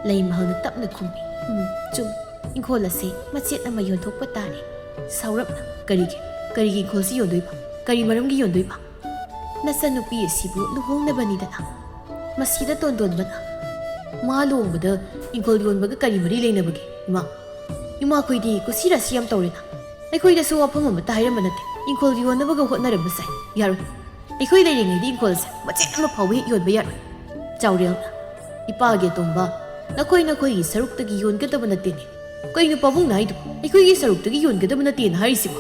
ꯂꯩꯃꯍꯜꯅ ꯇꯞꯅ ꯈꯨꯝꯃꯤ, "ꯎꯝ, ꯆꯨꯝ꯫ ꯏꯪꯈꯣꯜ ꯑꯁꯤ ꯃꯆꯦꯠ ꯑꯃ ꯌꯣꯟꯊꯣꯛꯄ ꯇꯥꯔꯦ꯫" ꯁꯥꯎꯔꯞꯅ, "ꯀꯔꯤꯒꯤ? ꯀꯔꯤꯒꯤ ꯏꯪꯈꯣꯜꯁꯤ ꯌꯣꯟꯗꯣꯏꯕ? ꯀꯔꯤ ꯃꯔꯝꯒꯤ ꯌꯣꯟꯗꯣꯏꯕ?" "ꯅꯆꯟꯅꯨꯄꯤ ꯑꯁꯤꯕꯨ ꯂꯨꯍꯣꯡꯅꯕꯅꯤꯗꯅ꯫" ꯃꯁꯤꯗ ꯇꯣꯟꯗꯣꯟꯕꯅ, "ꯃꯥ ꯂꯨꯍꯣꯡꯕꯗ ꯏꯪꯈꯣꯜ ꯌꯣꯟꯕꯒ ꯀꯔꯤ ꯃꯔꯤ ꯂꯩꯅꯕꯒꯦ ꯏꯃꯥ? ꯏꯃꯥꯈꯣꯏꯗꯤ ꯀꯨꯁꯤ ꯔꯥꯁꯤ ꯌꯥꯝ ꯇꯧꯔꯦꯅ꯫ ꯑꯩꯈꯣꯏꯗꯁꯨ ꯋꯥꯐꯝ ꯑꯃꯠꯇ ꯍꯥꯏꯔꯝꯕ ꯅꯠꯇꯦ꯫ ꯏꯪꯈꯣꯜ ꯌꯣꯟꯅꯕꯒ ꯍꯣꯠꯅꯔꯝꯕ ꯁꯥꯏ꯫ ꯌꯥꯔꯣꯏ꯫ ꯑꯩꯈꯣꯏ ꯂꯩꯔꯤꯉꯩꯗꯤ ꯏꯪꯈꯣꯜꯁꯦ ꯃꯆꯦꯠ ꯑꯃ ꯐꯥꯎꯕ ꯍꯦꯛ ꯌꯣꯟꯕ ꯌꯥꯔꯣꯏ꯫" ꯆꯥꯎꯔꯦꯜꯅ, "ꯏꯄꯥꯒꯤ ꯑꯇꯣꯝꯕ, ꯅꯈꯣꯏ ꯅꯈꯣꯏꯒꯤ ꯁꯔꯨꯛꯇꯒꯤ ꯌꯣꯟꯒꯗꯕ ꯅꯠꯇꯦꯅꯦ꯫ ꯀꯩꯅꯣ ꯄꯥꯕꯨꯡꯅ ꯍꯥꯏꯗꯨꯕꯨ? ꯑꯩꯈꯣꯏꯒꯤ ꯁꯔꯨꯛꯇꯒꯤ ꯌꯣꯟꯒꯗꯕ ꯅꯠꯇꯦꯅ ꯍꯥꯏꯔꯤꯁꯤꯕꯣ?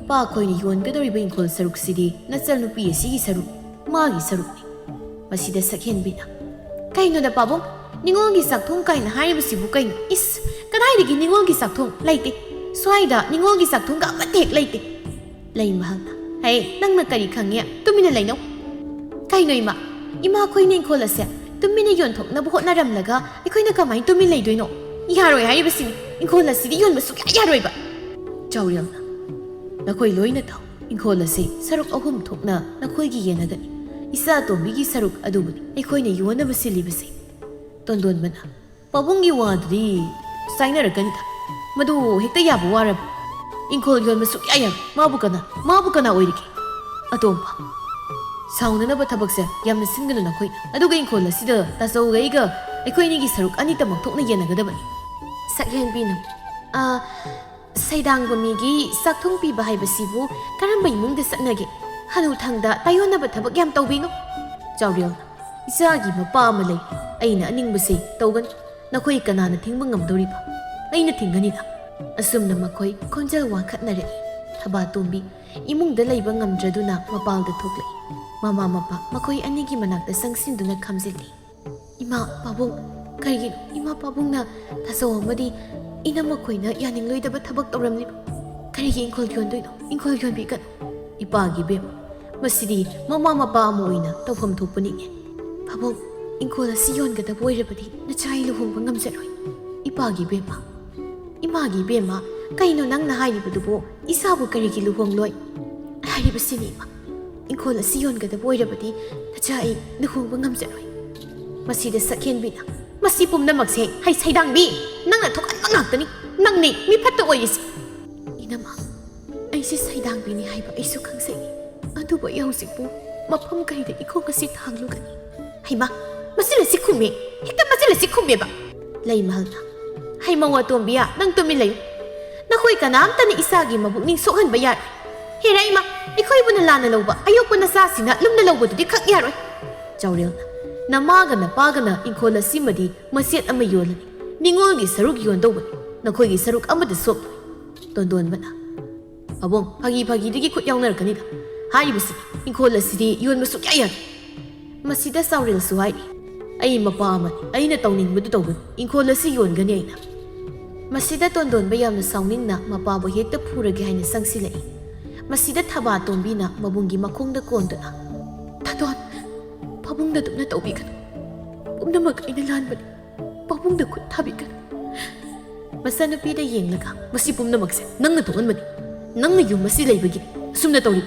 ꯏꯄꯥ ꯑꯩꯈꯣꯏꯅ ꯌꯣꯟꯒꯗꯧꯔꯤꯕ ꯏꯪꯈꯣꯜ ꯁꯔꯨꯛꯁꯤꯗꯤ ꯅꯆꯟꯅꯨꯄꯤ ꯑꯁꯤꯒꯤ ꯁꯔꯨꯛ, ꯃꯥꯒꯤ ꯁꯔꯨꯛꯅꯤ꯫" ꯃꯁꯤꯗ ꯁꯛꯍꯦꯟꯕꯤꯅ, "ꯀꯩꯅꯣꯗ ꯄꯥꯕꯨꯡ, ꯅꯤꯉꯣꯜꯒꯤ ꯆꯥꯛꯊꯣꯡ ꯀꯥꯏꯅ ꯍꯥꯏꯔꯤꯕꯁꯤꯕꯨ ꯀꯩꯅꯣ? ꯏꯁ, ꯀꯗꯥꯏꯗꯒꯤ ꯅꯤꯉꯣꯜꯒꯤ ꯆꯥꯛꯊꯣꯡ? ꯂꯩꯇꯦ꯫ ꯁ꯭ꯋꯥꯏꯗ ꯅꯤꯉꯣꯜꯒꯤ ꯆꯥꯛꯊꯣꯡꯒ ꯑꯃꯠꯇ ꯍꯦꯛ ꯂꯩꯇꯦ꯫" ꯂꯩꯃꯍꯜꯅ, "ꯍꯦ, ꯅꯪꯅ ꯀꯔꯤ ꯈꯪꯉꯦ? ꯇꯨꯃꯤꯟꯅ ꯂꯩꯅꯧ꯫" "ꯀꯩꯅꯣ ꯏꯃꯥ? ꯏꯃꯥ ꯑꯩꯈꯣꯏꯅ ꯏꯪꯈꯣꯜ ꯑꯁꯦ ꯇꯨꯃꯤꯟꯅ ꯌꯣꯟꯊꯣꯛꯅꯕ ꯍꯣꯠꯅꯔꯝꯂꯒ ꯑꯩꯈꯣꯏꯅ ꯀꯃꯥꯏꯅ ꯇꯨꯃꯤꯟ ꯂꯩꯗꯣꯏꯅꯣ? ꯌꯥꯔꯣꯏ ꯍꯥꯏꯔꯤꯕꯁꯤꯅꯤ꯫ ꯏꯪꯈꯣꯜ ꯑꯁꯤꯗꯤ ꯌꯣꯟꯕ ꯁꯨꯛꯌꯥ ꯌꯥꯔꯣꯏꯕ꯫" ꯆꯥꯎꯔꯦꯜꯅ, "ꯅꯈꯣꯏ ꯂꯣꯏꯅ ꯇꯥꯎ꯫ ꯏꯪꯈꯣꯜ ꯑꯁꯤ ꯁꯔꯨꯛ ꯑꯍꯨꯝ ꯊꯣꯛꯅ ꯅꯈꯣꯏꯒꯤ ꯌꯦꯟꯅꯒꯅꯤ꯫ ꯏꯆꯥ ꯑꯇꯣꯝꯕꯤꯒꯤ ꯁꯔꯨꯛ ꯑꯗꯨꯕꯨꯅꯤ ꯑꯩꯈꯣꯏꯅ ꯌꯣꯟꯅꯕ ꯁꯤꯜꯂꯤꯕꯁꯦ꯫" ꯇꯣꯟꯗꯣꯟꯕꯅ, "ꯄꯥꯕꯨꯡꯒꯤ ꯋꯥꯗꯨꯗꯤ ꯆꯥꯏꯅꯔꯛꯀꯅꯤꯗ꯫ ꯃꯗꯨ ꯍꯦꯛꯇ ꯌꯥꯕ ꯋꯥꯔꯕ? ꯏꯪꯈꯣꯜ ꯌꯣꯟꯕ ꯁꯨꯛꯌꯥ ꯌꯥꯔꯣꯏ꯫ ꯃꯥꯕꯨ ꯀꯅꯥ, ꯃꯥꯕꯨ ꯀꯅꯥ ꯑꯣꯏꯔꯤꯒꯦ? ꯑꯇꯣꯝꯕ, ꯁꯥꯎꯅꯅꯕ ꯊꯕꯛꯁꯦ ꯌꯥꯝꯅ ꯁꯤꯟꯒꯅꯨ ꯅꯈꯣꯏ꯫ ꯑꯗꯨꯒ ꯏꯪꯈꯣꯜ ꯑꯁꯤꯗ ꯇꯥꯆꯧꯒ ꯑꯩꯒ, ꯑꯩꯈꯣꯏ ꯑꯅꯤꯒꯤ ꯁꯔꯨꯛ ꯑꯅꯤꯇꯃꯛ ꯊꯣꯛꯅ ꯌꯦꯟꯅꯒꯗꯕꯅꯤ꯫ ꯁꯛꯍꯦꯟꯕꯤꯅ, "ꯑ, ꯁꯩꯗꯥꯡꯕ ꯃꯤꯒꯤ ꯆꯥꯛꯊꯨꯡ ꯄꯤꯕ ꯍꯥꯏꯕꯁꯤꯕꯨ ꯀꯔꯝꯕ ꯏꯃꯨꯡꯗ ꯆꯠꯅꯒꯦ? ꯍꯅꯨꯊꯪꯗ ꯇꯥꯏꯌꯣꯟꯅꯕ ꯊꯕꯛ ꯌꯥꯝ ꯇꯧꯕꯤꯅꯨ꯫" ꯆꯥꯎꯔꯦꯜꯅ, "ꯏꯆꯥꯒꯤ ꯃꯄꯥ ꯑꯃ ꯂꯩ, ꯑꯩꯅ ꯑꯅꯤꯡꯕꯁꯦ ꯇꯧꯒꯅꯤ꯫ ꯅꯈꯣꯏ ꯀꯅꯥꯅ ꯊꯤꯡꯕ ꯉꯝꯗꯧꯔꯤꯕ? ꯑꯩꯅ ꯊꯤꯡꯒꯅꯤꯗ꯫" ꯑꯁꯨꯝꯅ ꯃꯈꯣꯏ ꯈꯣꯟꯖꯦꯜ ꯋꯥꯡꯈꯠꯅꯔꯛꯏ꯫ ꯊꯕꯥꯇꯣꯝꯕꯤ ꯏꯃꯨꯡꯗ ꯂꯩꯕ ꯉꯝꯗ꯭ꯔꯗꯨꯅ ꯃꯄꯥꯜꯗ ꯊꯣꯛꯂꯛꯏ꯫ ꯃꯃꯥ ꯃꯄꯥ ꯃꯈꯣꯏ ꯑꯅꯤꯒꯤ ꯃꯅꯥꯛꯇ ꯆꯪꯁꯤꯟꯗꯨꯅ ꯈꯝꯖꯤꯜꯂꯤ꯫ "ꯏꯃꯥ ꯄꯥꯕꯨꯡ, ꯀꯔꯤꯒꯤꯅꯣ ꯏꯃꯥ ꯄꯥꯕꯨꯡꯅ ꯇꯥꯆꯧ ꯑꯃꯗꯤ ꯏꯅꯝꯃ ꯈꯣꯏꯅ ꯌꯥꯅꯤꯡꯂꯣꯏꯗꯕ ꯊꯕꯛ ꯇꯧꯔꯝꯂꯤꯕ? ꯀꯔꯤꯒꯤ ꯏꯪꯈꯣꯜ ꯌꯣꯟꯗꯣꯏꯅꯣ? ꯏꯪꯈꯣꯜ ꯌꯣꯟꯕꯤꯒꯅꯨ꯫" "ꯏꯄꯥꯒꯤ ꯕꯦꯝꯃ, ꯃꯁꯤꯗꯤ ꯃꯃꯥ ꯃꯄꯥ ꯑꯃ ꯑꯣꯏꯅ ꯇꯧꯐꯝ ꯊꯣꯛꯄꯅꯤꯅꯦ꯫" "ꯄꯥꯕꯨꯡ, ꯏꯪꯈꯣꯜ ꯑꯁꯤ ꯌꯣꯟꯒꯗꯕ ꯑꯣꯏꯔꯕꯗꯤ ꯅꯆꯥ ꯑꯩ ꯂꯨꯍꯣꯡꯕ ꯉꯝꯖꯔꯣꯏ꯫" "ꯏꯄꯥꯒꯤ ꯕꯦꯝꯃ, ꯏꯃꯥꯒꯤ ꯕꯦꯝꯃ, ꯀꯩꯅꯣ ꯅꯪꯅ ꯍꯥꯏꯔꯤꯕꯗꯨꯕꯨ? ꯏꯆꯥꯕꯨ ꯀꯔꯤꯒꯤ ꯂꯨꯍꯣꯡꯂꯣꯏ?" "ꯍꯥꯏꯔꯤꯕꯁꯤꯅꯤ ꯏꯃꯥ, ꯏꯪꯈꯣꯜ ꯑꯁꯤ ꯌꯣꯟꯒꯗꯕ ꯑꯣꯏꯔꯕꯗꯤ ꯅꯆꯥ ꯑꯩ ꯂꯨꯍꯣꯡꯕ ꯉꯝꯖꯔꯣꯏ꯫" ꯃꯁꯤꯗ ꯁꯛꯍꯦꯟꯕꯤꯅ, "ꯃꯁꯤ ꯄꯨꯝꯅꯃꯛꯁꯦ, ꯍꯩ ꯁꯩꯗꯥꯡꯕꯤ, ꯅꯪꯅ ꯊꯣꯛꯍꯟꯕ ꯉꯥꯛꯇꯅꯤ꯫ ꯅꯪꯅꯤ ꯃꯤ ꯐꯠꯇ ꯑꯣꯏꯔꯤꯁꯤ꯫" "ꯏꯅꯝꯃ, ꯑꯩꯁꯦ ꯁꯩꯗꯥꯡꯕꯤꯅꯤ ꯍꯥꯏꯕ ꯑꯩꯁꯨ ꯈꯪꯖꯩ꯫ ꯑꯗꯨꯕꯨ ꯑꯩ ꯍꯧꯖꯤꯛꯄꯨ ꯃꯐꯝ ꯀꯔꯤꯗ ꯏꯈꯣꯡ ꯑꯁꯤ ꯊꯥꯡꯂꯨꯒꯅꯤ?" "ꯍꯩꯃꯥ, ꯃꯆꯤꯜ ꯑꯁꯤ ꯈꯨꯝꯃꯦ, ꯍꯦꯛꯇ ꯃꯆꯤꯜ ꯑꯁꯤ ꯈꯨꯝꯃꯦꯕ!" ꯂꯩꯃꯍꯜꯅ, "ꯍꯩꯃꯧ ꯑꯇꯣꯝꯕꯤꯌꯥ, ꯅꯪ ꯇꯨꯃꯤꯟ ꯂꯩꯌꯨ꯫ ꯅꯈꯣꯏ ꯀꯅꯥꯝꯇꯅ ꯏꯆꯥꯒꯤ ꯃꯕꯨꯛꯅꯤꯡ ꯁꯣꯛꯍꯟꯕ ꯌꯥꯔꯣꯏ꯫ ꯍꯦꯔꯥ ꯏꯃꯥ, ꯑꯩꯈꯣꯏꯕꯨꯅ ꯂꯥꯟꯅ ꯂꯧꯕ ꯑꯌꯣꯛꯄ ꯅꯆꯥꯁꯤꯅ ꯂꯨꯝꯅ ꯂꯧꯕꯗꯨꯗꯤ ꯈꯛ ꯌꯥꯔꯣꯏ꯫" ꯆꯥꯎꯔꯦꯜꯅ, "ꯅꯃꯥꯒ ꯅꯄꯥꯒꯅ ꯏꯪꯈꯣꯜ ꯑꯁꯤꯃꯗꯤ ꯃꯆꯦꯠ ꯑꯃ ꯌꯣꯜꯂꯅꯤ꯫ ꯅꯤꯉꯣꯜꯒꯤ ꯁꯔꯨꯛ ꯌꯣꯟꯗꯧꯕꯅꯤ꯫ ꯅꯈꯣꯏꯒꯤ ꯁꯔꯨꯛ ꯑꯃꯠꯇ ꯁꯣꯛꯂꯣꯏ꯫" ꯇꯣꯟꯗꯣꯟꯕꯅ, "ꯄꯥꯕꯨꯡ, ꯐꯥꯒꯤ ꯐꯥꯒꯤꯗꯒꯤ ꯈꯨꯠ ꯌꯥꯎꯅꯔꯛꯀꯅꯤꯗ꯫ ꯍꯥꯏꯔꯤꯕꯁꯤ, ꯏꯪꯈꯣꯜ ꯑꯁꯤꯗꯤ ꯌꯣꯟꯕ ꯁꯨꯛꯌꯥ ꯌꯥꯗꯦ꯫" ꯃꯁꯤꯗ ꯆꯥꯎꯔꯦꯜꯁꯨ ꯍꯥꯏꯔꯤ, "ꯑꯩ ꯃꯄꯥ ꯑꯃꯅꯤ, ꯑꯩꯅ ꯇꯧꯅꯤꯡꯕꯗꯨ ꯇꯧꯒꯅꯤ, ꯏꯪꯈꯣꯜ ꯑꯁꯤ ꯌꯣꯟꯒꯅꯤ ꯑꯩꯅ꯫" ꯃꯁꯤꯗ ꯇꯣꯟꯗꯣꯟꯕ ꯌꯥꯝꯅ ꯁꯥꯎꯅꯤꯡꯅ ꯃꯄꯥꯕꯨ ꯍꯦꯛꯇ ꯐꯨꯔꯒꯦ ꯍꯥꯏꯅ ꯆꯪꯁꯤꯜꯂꯛꯏ꯫ ꯃꯁꯤꯗ ꯊꯕꯥꯇꯣꯝꯕꯤꯅ ꯃꯕꯨꯡꯒꯤ ꯃꯈꯣꯡꯗ ꯀꯣꯟꯗꯨꯅ, "ꯇꯣꯟꯗꯣꯟ, ꯄꯥꯕꯨꯡꯗ ꯑꯗꯨꯝꯅ ꯇꯧꯕꯤꯒꯅꯨ꯫ ꯄꯨꯝꯅꯃꯛ ꯑꯩꯅ ꯂꯥꯟꯕꯅꯤ꯫ ꯄꯥꯕꯨꯡꯗ ꯈꯨꯠ ꯊꯥꯕꯤꯒꯅꯨ꯫" ꯃꯆꯥꯅꯨꯄꯤꯗ ꯌꯦꯡꯂꯒ, "ꯃꯁꯤ ꯄꯨꯝꯅꯃꯛꯁꯦ ꯅꯪꯅ ꯊꯣꯛꯍꯟꯕꯅꯤ꯫ ꯅꯪꯅ ꯌꯨꯝ ꯑꯁꯤ ꯂꯩꯕꯒꯤꯅꯤ ꯑꯁꯨꯝꯅ ꯇꯧꯔꯤ꯫"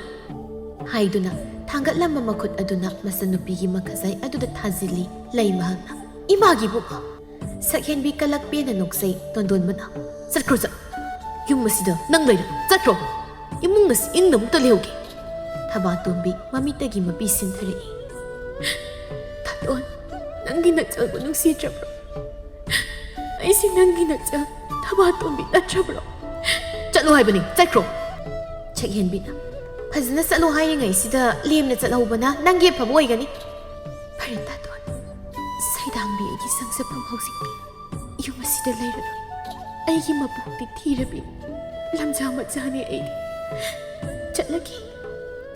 ꯍꯥꯏꯗꯨꯅ ꯊꯥꯡꯒꯠꯂꯝꯕ ꯃꯈꯨꯠ ꯑꯗꯨꯅ ꯃꯆꯥꯅꯨꯄꯤꯒꯤ ꯃꯈꯖꯥꯏ ꯑꯗꯨꯗ ꯊꯥꯖꯤꯜꯂꯤ꯫ ꯂꯩꯃꯍꯜꯅ, "ꯏꯃꯥꯒꯤ ꯏꯕꯨꯡꯉꯣ!" ꯁꯛꯍꯦꯟꯕꯤ ꯀꯂꯛ ꯄꯦꯟꯅ ꯅꯣꯛꯆꯩ꯫ ꯇꯣꯟꯗꯣꯟꯕꯅ, ꯆꯠꯈ꯭ꯔꯣ, ꯆꯠ꯫ ꯌꯨꯝ ꯑꯁꯤꯗ ꯅꯪ ꯂꯩꯔꯅꯨ꯫ ꯆꯠꯈ꯭ꯔꯣ꯫ ꯏꯃꯨꯡ ꯑꯁꯤ ꯏꯪꯅ ꯑꯃꯨꯛꯇ ꯂꯩꯍꯧꯒꯦ꯫ ꯊꯕꯥꯇꯣꯝꯕꯤ ꯃꯃꯤꯠꯇꯒꯤ ꯃꯄꯤ ꯁꯤꯟꯊꯔꯛꯏ꯫ ꯊꯥꯗꯣꯟ, ꯅꯪꯒꯤ ꯅꯆꯜꯕꯨ ꯅꯨꯡꯁꯤꯗ꯭ꯔꯕ꯭ꯔꯣ? ꯑꯩꯁꯤ ꯅꯪꯒꯤ ꯅꯆꯜ ꯊꯕꯥꯇꯣꯝꯕꯤ ꯅꯠꯇ꯭ꯔꯕ꯭ꯔꯣ? ꯆꯠꯂꯣ ꯍꯥꯏꯕꯅꯤ, ꯆꯠꯈ꯭ꯔꯣ꯫ ꯁꯛꯍꯦꯟꯕꯤꯅ, ꯐꯖꯅ ꯆꯠꯂꯣ ꯍꯥꯏꯔꯤꯉꯩꯁꯤꯗ ꯂꯦꯝꯅ ꯆꯠꯍꯧꯕꯅ ꯅꯪꯒꯤ ꯑꯐꯕ ꯑꯣꯏꯒꯅꯤ꯫ ꯐꯔꯦ ꯊꯥꯗꯣꯟ, ꯁꯩꯗꯥꯡꯕꯤ ꯑꯩꯒꯤ ꯆꯪꯖꯐꯝ ꯍꯧꯖꯤꯛꯇꯤ ꯌꯨꯝ ꯑꯁꯤꯗ ꯂꯩꯔꯔꯣꯏ꯫ ꯑꯩꯒꯤ ꯃꯄꯣꯛꯇꯤ ꯊꯤꯔꯕꯤ ꯂꯝꯖꯥ ꯃꯆꯥꯅꯤ ꯑꯩꯗꯤ꯫ ꯆꯠꯂꯒꯦ꯫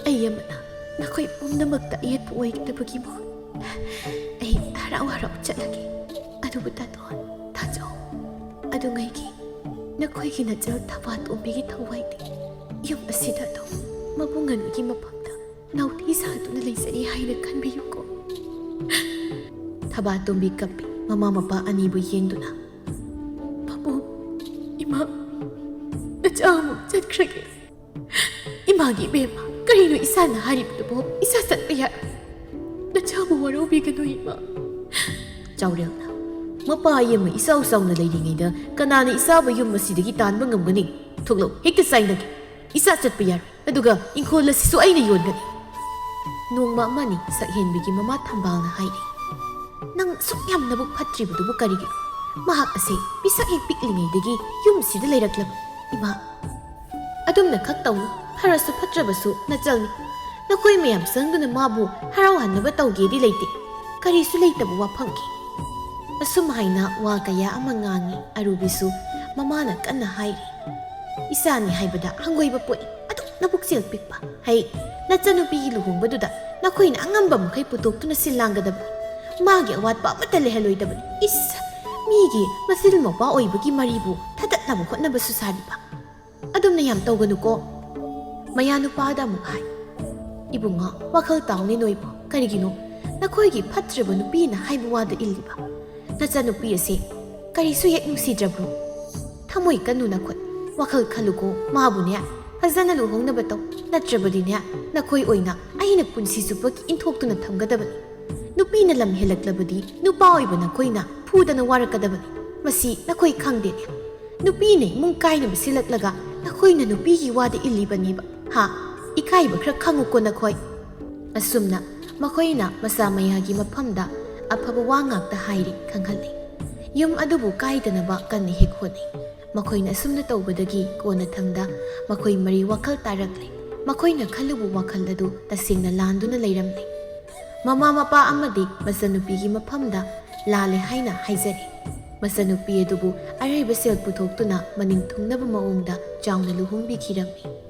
ꯑꯩ ꯑꯃꯅ ꯅꯈꯣꯏ ꯄꯨꯝꯅꯃꯛꯇ ꯑꯌꯦꯠꯄ ꯑꯣꯏꯒꯗꯕꯒꯤ ꯃꯍꯨꯠ ꯑꯩ ꯍꯔꯥꯎ ꯍꯔꯥꯎ ꯆꯠꯂꯒꯦ꯫ ꯑꯗꯨꯕꯨ ꯇꯥꯇꯣꯟ, ꯇꯥꯖꯧ꯫ ꯑꯗꯨꯉꯩꯒꯤ ꯅꯈꯣꯏꯒꯤ ꯅꯆꯜ ꯊꯕꯥꯇꯣꯝꯕꯤꯒꯤ ꯊꯋꯥꯏꯗꯤ ꯌꯨꯝ ꯑꯁꯤꯗ ꯑꯗꯨꯝ ꯃꯕꯨꯡ ꯉꯥꯅꯨꯒꯤ ꯃꯐꯝꯗ ꯅꯥꯎꯊꯤ ꯁꯥꯗꯨꯅ ꯂꯩꯖꯔꯤ ꯍꯥꯏꯅ ꯈꯟꯕꯤꯌꯨꯀꯣ꯫ ꯊꯕꯥꯇꯣꯝꯕꯤ ꯀꯞꯄꯤ, ꯃꯃꯥ ꯃꯄꯥ ꯑꯅꯤꯕꯨ ꯌꯦꯡꯗꯨꯅ꯫ ꯄꯥꯕꯨꯡ, ꯏꯃꯥ, ꯅꯆꯥ ꯑꯃꯨꯛ ꯆꯠꯈ꯭ꯔꯒꯦ꯫ ꯏꯃꯥꯒꯤ ꯏꯕꯦꯝꯃ, ꯀꯔꯤꯅꯣ ꯏꯆꯥꯅ ꯍꯥꯏꯔꯤꯕꯗꯨꯕꯣ? ꯏꯆꯥ ꯆꯠꯄ ꯌꯥꯔꯣꯏ꯫ ꯅꯆꯥꯕꯨ ꯋꯥꯔꯧꯕꯤꯒꯅꯨ, ꯏꯃꯥ꯫ ꯆꯥꯎꯔꯦꯜꯅ, ꯃꯄꯥ ꯑꯃ ꯏꯆꯥꯎ ꯆꯥꯎꯅ ꯂꯩꯔꯤꯉꯩꯗ ꯀꯅꯥꯅ ꯏꯆꯥꯕꯨ ꯌꯨꯝ ꯑꯁꯤꯗꯒꯤ ꯇꯥꯟꯕ ꯉꯝꯒꯅꯤ? ꯊꯣꯛꯂꯛꯎ, ꯍꯦꯛꯇ ꯆꯥꯏꯅꯒꯦ꯫ ꯏꯆꯥ ꯆꯠꯄ ꯌꯥꯔꯣꯏ꯫ ꯑꯗꯨꯒ ꯏꯪꯈꯣꯜ ꯑꯁꯤꯁꯨ ꯑꯩꯅ ꯌꯣꯟꯒꯅꯤ꯫ ꯅꯣꯡꯃ ꯑꯃꯅꯤ ꯁꯛꯍꯦꯟꯕꯤꯒꯤ ꯃꯃꯥ ꯊꯝꯕꯥꯜꯅ ꯍꯥꯏꯔꯤ, "ꯅꯪ ꯁꯨꯛ ꯌꯥꯝ ꯅꯕꯨꯛ ꯐꯠꯇ꯭ꯔꯤꯕꯗꯨꯕꯨ ꯀꯔꯤꯒꯤꯅꯣ? ꯃꯍꯥꯛ ꯑꯁꯦ ꯄꯤꯁꯛ ꯍꯦꯛ ꯄꯤꯛꯂꯤꯉꯩꯗꯒꯤ ꯌꯨꯝꯁꯤꯗ ꯂꯩꯔꯛꯂꯕ ꯏꯃꯥ꯫ ꯑꯗꯨꯝꯅ ꯈꯛ ꯇꯧꯅꯨ, ꯐꯔꯁꯨ ꯐꯠꯇ꯭ꯔꯕꯁꯨ ꯅꯆꯜꯅꯤ꯫ ꯅꯈꯣꯏ ꯃꯌꯥꯝ ꯆꯪꯗꯨꯅ ꯃꯥꯕꯨ ꯍꯔꯥꯎꯍꯟꯅꯕ ꯇꯧꯒꯦꯗꯤ ꯂꯩꯇꯦ꯫ ꯀꯔꯤꯁꯨ ꯂꯩꯇꯕ ꯋꯥꯐꯝꯒꯤ"꯫ ꯑꯁꯨꯝ ꯍꯥꯏꯅ ꯋꯥ ꯀꯌꯥ ꯑꯃ ꯉꯥꯡꯉꯤ꯫ ꯑꯔꯨꯕꯤꯁꯨ ꯃꯃꯥꯅ ꯀꯟꯅ ꯍꯥꯏꯔꯤ, "ꯏꯆꯥꯅꯤ ꯍꯥꯏꯕꯗ ꯍꯪꯒꯣꯏꯕ ꯄꯣꯛꯏ꯫ ꯑꯗꯨꯛ ꯅꯕꯨꯛꯆꯦꯜ ꯄꯤꯛꯄ꯫ ꯍꯩ, ꯅꯆꯟꯅꯨꯄꯤꯒꯤ ꯂꯨꯍꯣꯡꯕꯗꯨꯗ ꯅꯈꯣꯏꯅ ꯑꯉꯝꯕ ꯃꯈꯩ ꯄꯨꯊꯣꯛꯇꯨꯅ ꯁꯤꯜ ꯂꯥꯡꯒꯗꯕꯅꯤ꯫ ꯃꯥꯒꯤ ꯑꯋꯥꯠꯄ ꯑꯃꯠꯇ ꯂꯩꯍꯜꯂꯣꯏꯗꯕꯅꯤ꯫ ꯏꯁ, ꯃꯤꯒꯤ ꯃꯆꯤꯜ ꯃꯧꯄ꯭ꯋꯥ ꯑꯣꯏꯕꯒꯤ ꯃꯔꯤꯕꯨ ꯊꯗꯠꯅꯕ ꯍꯣꯠꯅꯕꯁꯨ ꯁꯥꯔꯤꯕ꯫ ꯑꯗꯨꯝꯅ ꯌꯥꯝ ꯇꯧꯒꯅꯨꯀꯣ"꯫ ꯃꯌꯥ ꯅꯨꯄꯥꯗ ꯑꯃꯨꯛ ꯍꯥꯏ, "ꯏꯕꯨꯡꯉꯣ, ꯋꯥꯈꯜ ꯇꯥꯎꯅꯦ ꯅꯣꯏꯕꯨ꯫ ꯀꯔꯤꯒꯤꯅꯣ? ꯅꯈꯣꯏꯒꯤ ꯐꯠꯇ꯭ꯔꯕ ꯅꯨꯄꯤꯅ ꯍꯥꯏꯕ ꯋꯥꯗ ꯏꯜꯂꯤꯕ? ꯅꯆꯟꯅꯨꯄꯤ ꯑꯁꯦ ꯀꯔꯤꯁꯨ ꯍꯦꯛ ꯅꯨꯡꯁꯤꯗ꯭ꯔꯕ꯭ꯔꯣ? ꯊꯃꯣꯏ ꯀꯟꯅꯨ ꯅꯈꯣꯏ꯫ ꯋꯥꯈꯜ ꯈꯜꯂꯨꯀꯣ, ꯃꯥꯕꯨꯅꯦ ꯐꯖꯅ ꯂꯨꯍꯣꯡꯅꯕ ꯇꯧ꯫ ꯅꯠꯇ꯭ꯔꯕꯗꯤꯅꯦ ꯅꯈꯣꯏ ꯑꯣꯏꯅ ꯑꯩꯅ ꯄꯨꯟꯁꯤ ꯆꯨꯞꯄꯒꯤ ꯏꯟꯊꯣꯛꯇꯨꯅ ꯊꯝꯒꯗꯕꯅꯤ꯫ ꯅꯨꯄꯤꯅ ꯂꯝ ꯍꯦꯜꯂꯛꯂꯕꯗꯤ ꯅꯨꯄꯥ ꯑꯣꯏꯕ ꯅꯈꯣꯏꯅ ꯐꯨꯗꯅ ꯋꯥꯔꯛꯀꯗꯕꯅꯤ꯫ ꯃꯁꯤ ꯅꯈꯣꯏ ꯈꯪꯗꯦꯅꯦ"꯫ ꯅꯨꯄꯤꯅ ꯏꯃꯨꯡ ꯀꯥꯏꯅꯕ ꯁꯤꯜꯂꯛꯂꯒ ꯅꯈꯣꯏꯅ ꯅꯨꯄꯤꯒꯤ ꯋꯥꯗ ꯏꯜꯂꯤꯕꯅꯦꯕ, ꯍꯥ? ꯏꯀꯥꯏꯕ ꯈꯔ ꯈꯪꯉꯨꯀꯣ ꯅꯈꯣꯏ꯫ ꯑꯁꯨꯝꯅ ꯃꯈꯣꯏꯅ ꯃꯆꯥ ꯃꯌꯥꯒꯤ ꯃꯐꯝꯗ ꯑꯐꯕ ꯋꯥ ꯉꯥꯛꯇ ꯍꯥꯏꯔꯤ, ꯈꯪꯍꯜꯂꯤ꯫ ꯌꯨꯝ ꯑꯗꯨꯕꯨ ꯀꯥꯏꯗꯅꯕ ꯀꯟꯅ ꯍꯦꯛ ꯍꯣꯠꯅꯩ꯫ ꯃꯈꯣꯏꯅ ꯑꯁꯨꯝꯅ ꯇꯧꯕꯗꯒꯤ ꯀꯣꯟꯅꯊꯪꯗ ꯃꯈꯣꯏ ꯃꯔꯤ ꯋꯥꯈꯜ ꯇꯥꯔꯛꯂꯦ꯫ ꯃꯈꯣꯏꯅ ꯈꯜꯂꯨꯕ ꯋꯥꯈꯜ ꯑꯗꯨ ꯇꯁꯦꯡꯅ ꯂꯥꯟꯗꯨꯅ ꯂꯩꯔꯝꯂꯦ꯫ ꯃꯃꯥ ꯃꯄꯥ ꯑꯃꯗꯤ ꯃꯆꯟꯅꯨꯄꯤꯒꯤ ꯃꯐꯝꯗ ꯂꯥꯜꯂꯦ ꯍꯥꯏꯅ ꯍꯥꯏꯖꯔꯤ꯫ ꯃꯆꯟꯅꯨꯄꯤ ꯑꯗꯨꯕꯨ ꯑꯔꯩꯕ ꯁꯦꯜ ꯄꯨꯊꯣꯛꯇꯨꯅ ꯃꯅꯤꯡ ꯊꯨꯡꯅꯕ ꯃꯑꯣꯡꯗ ꯆꯥꯎꯅ ꯂꯨꯍꯣꯡꯕꯤꯈꯤꯔꯝꯃꯤ꯫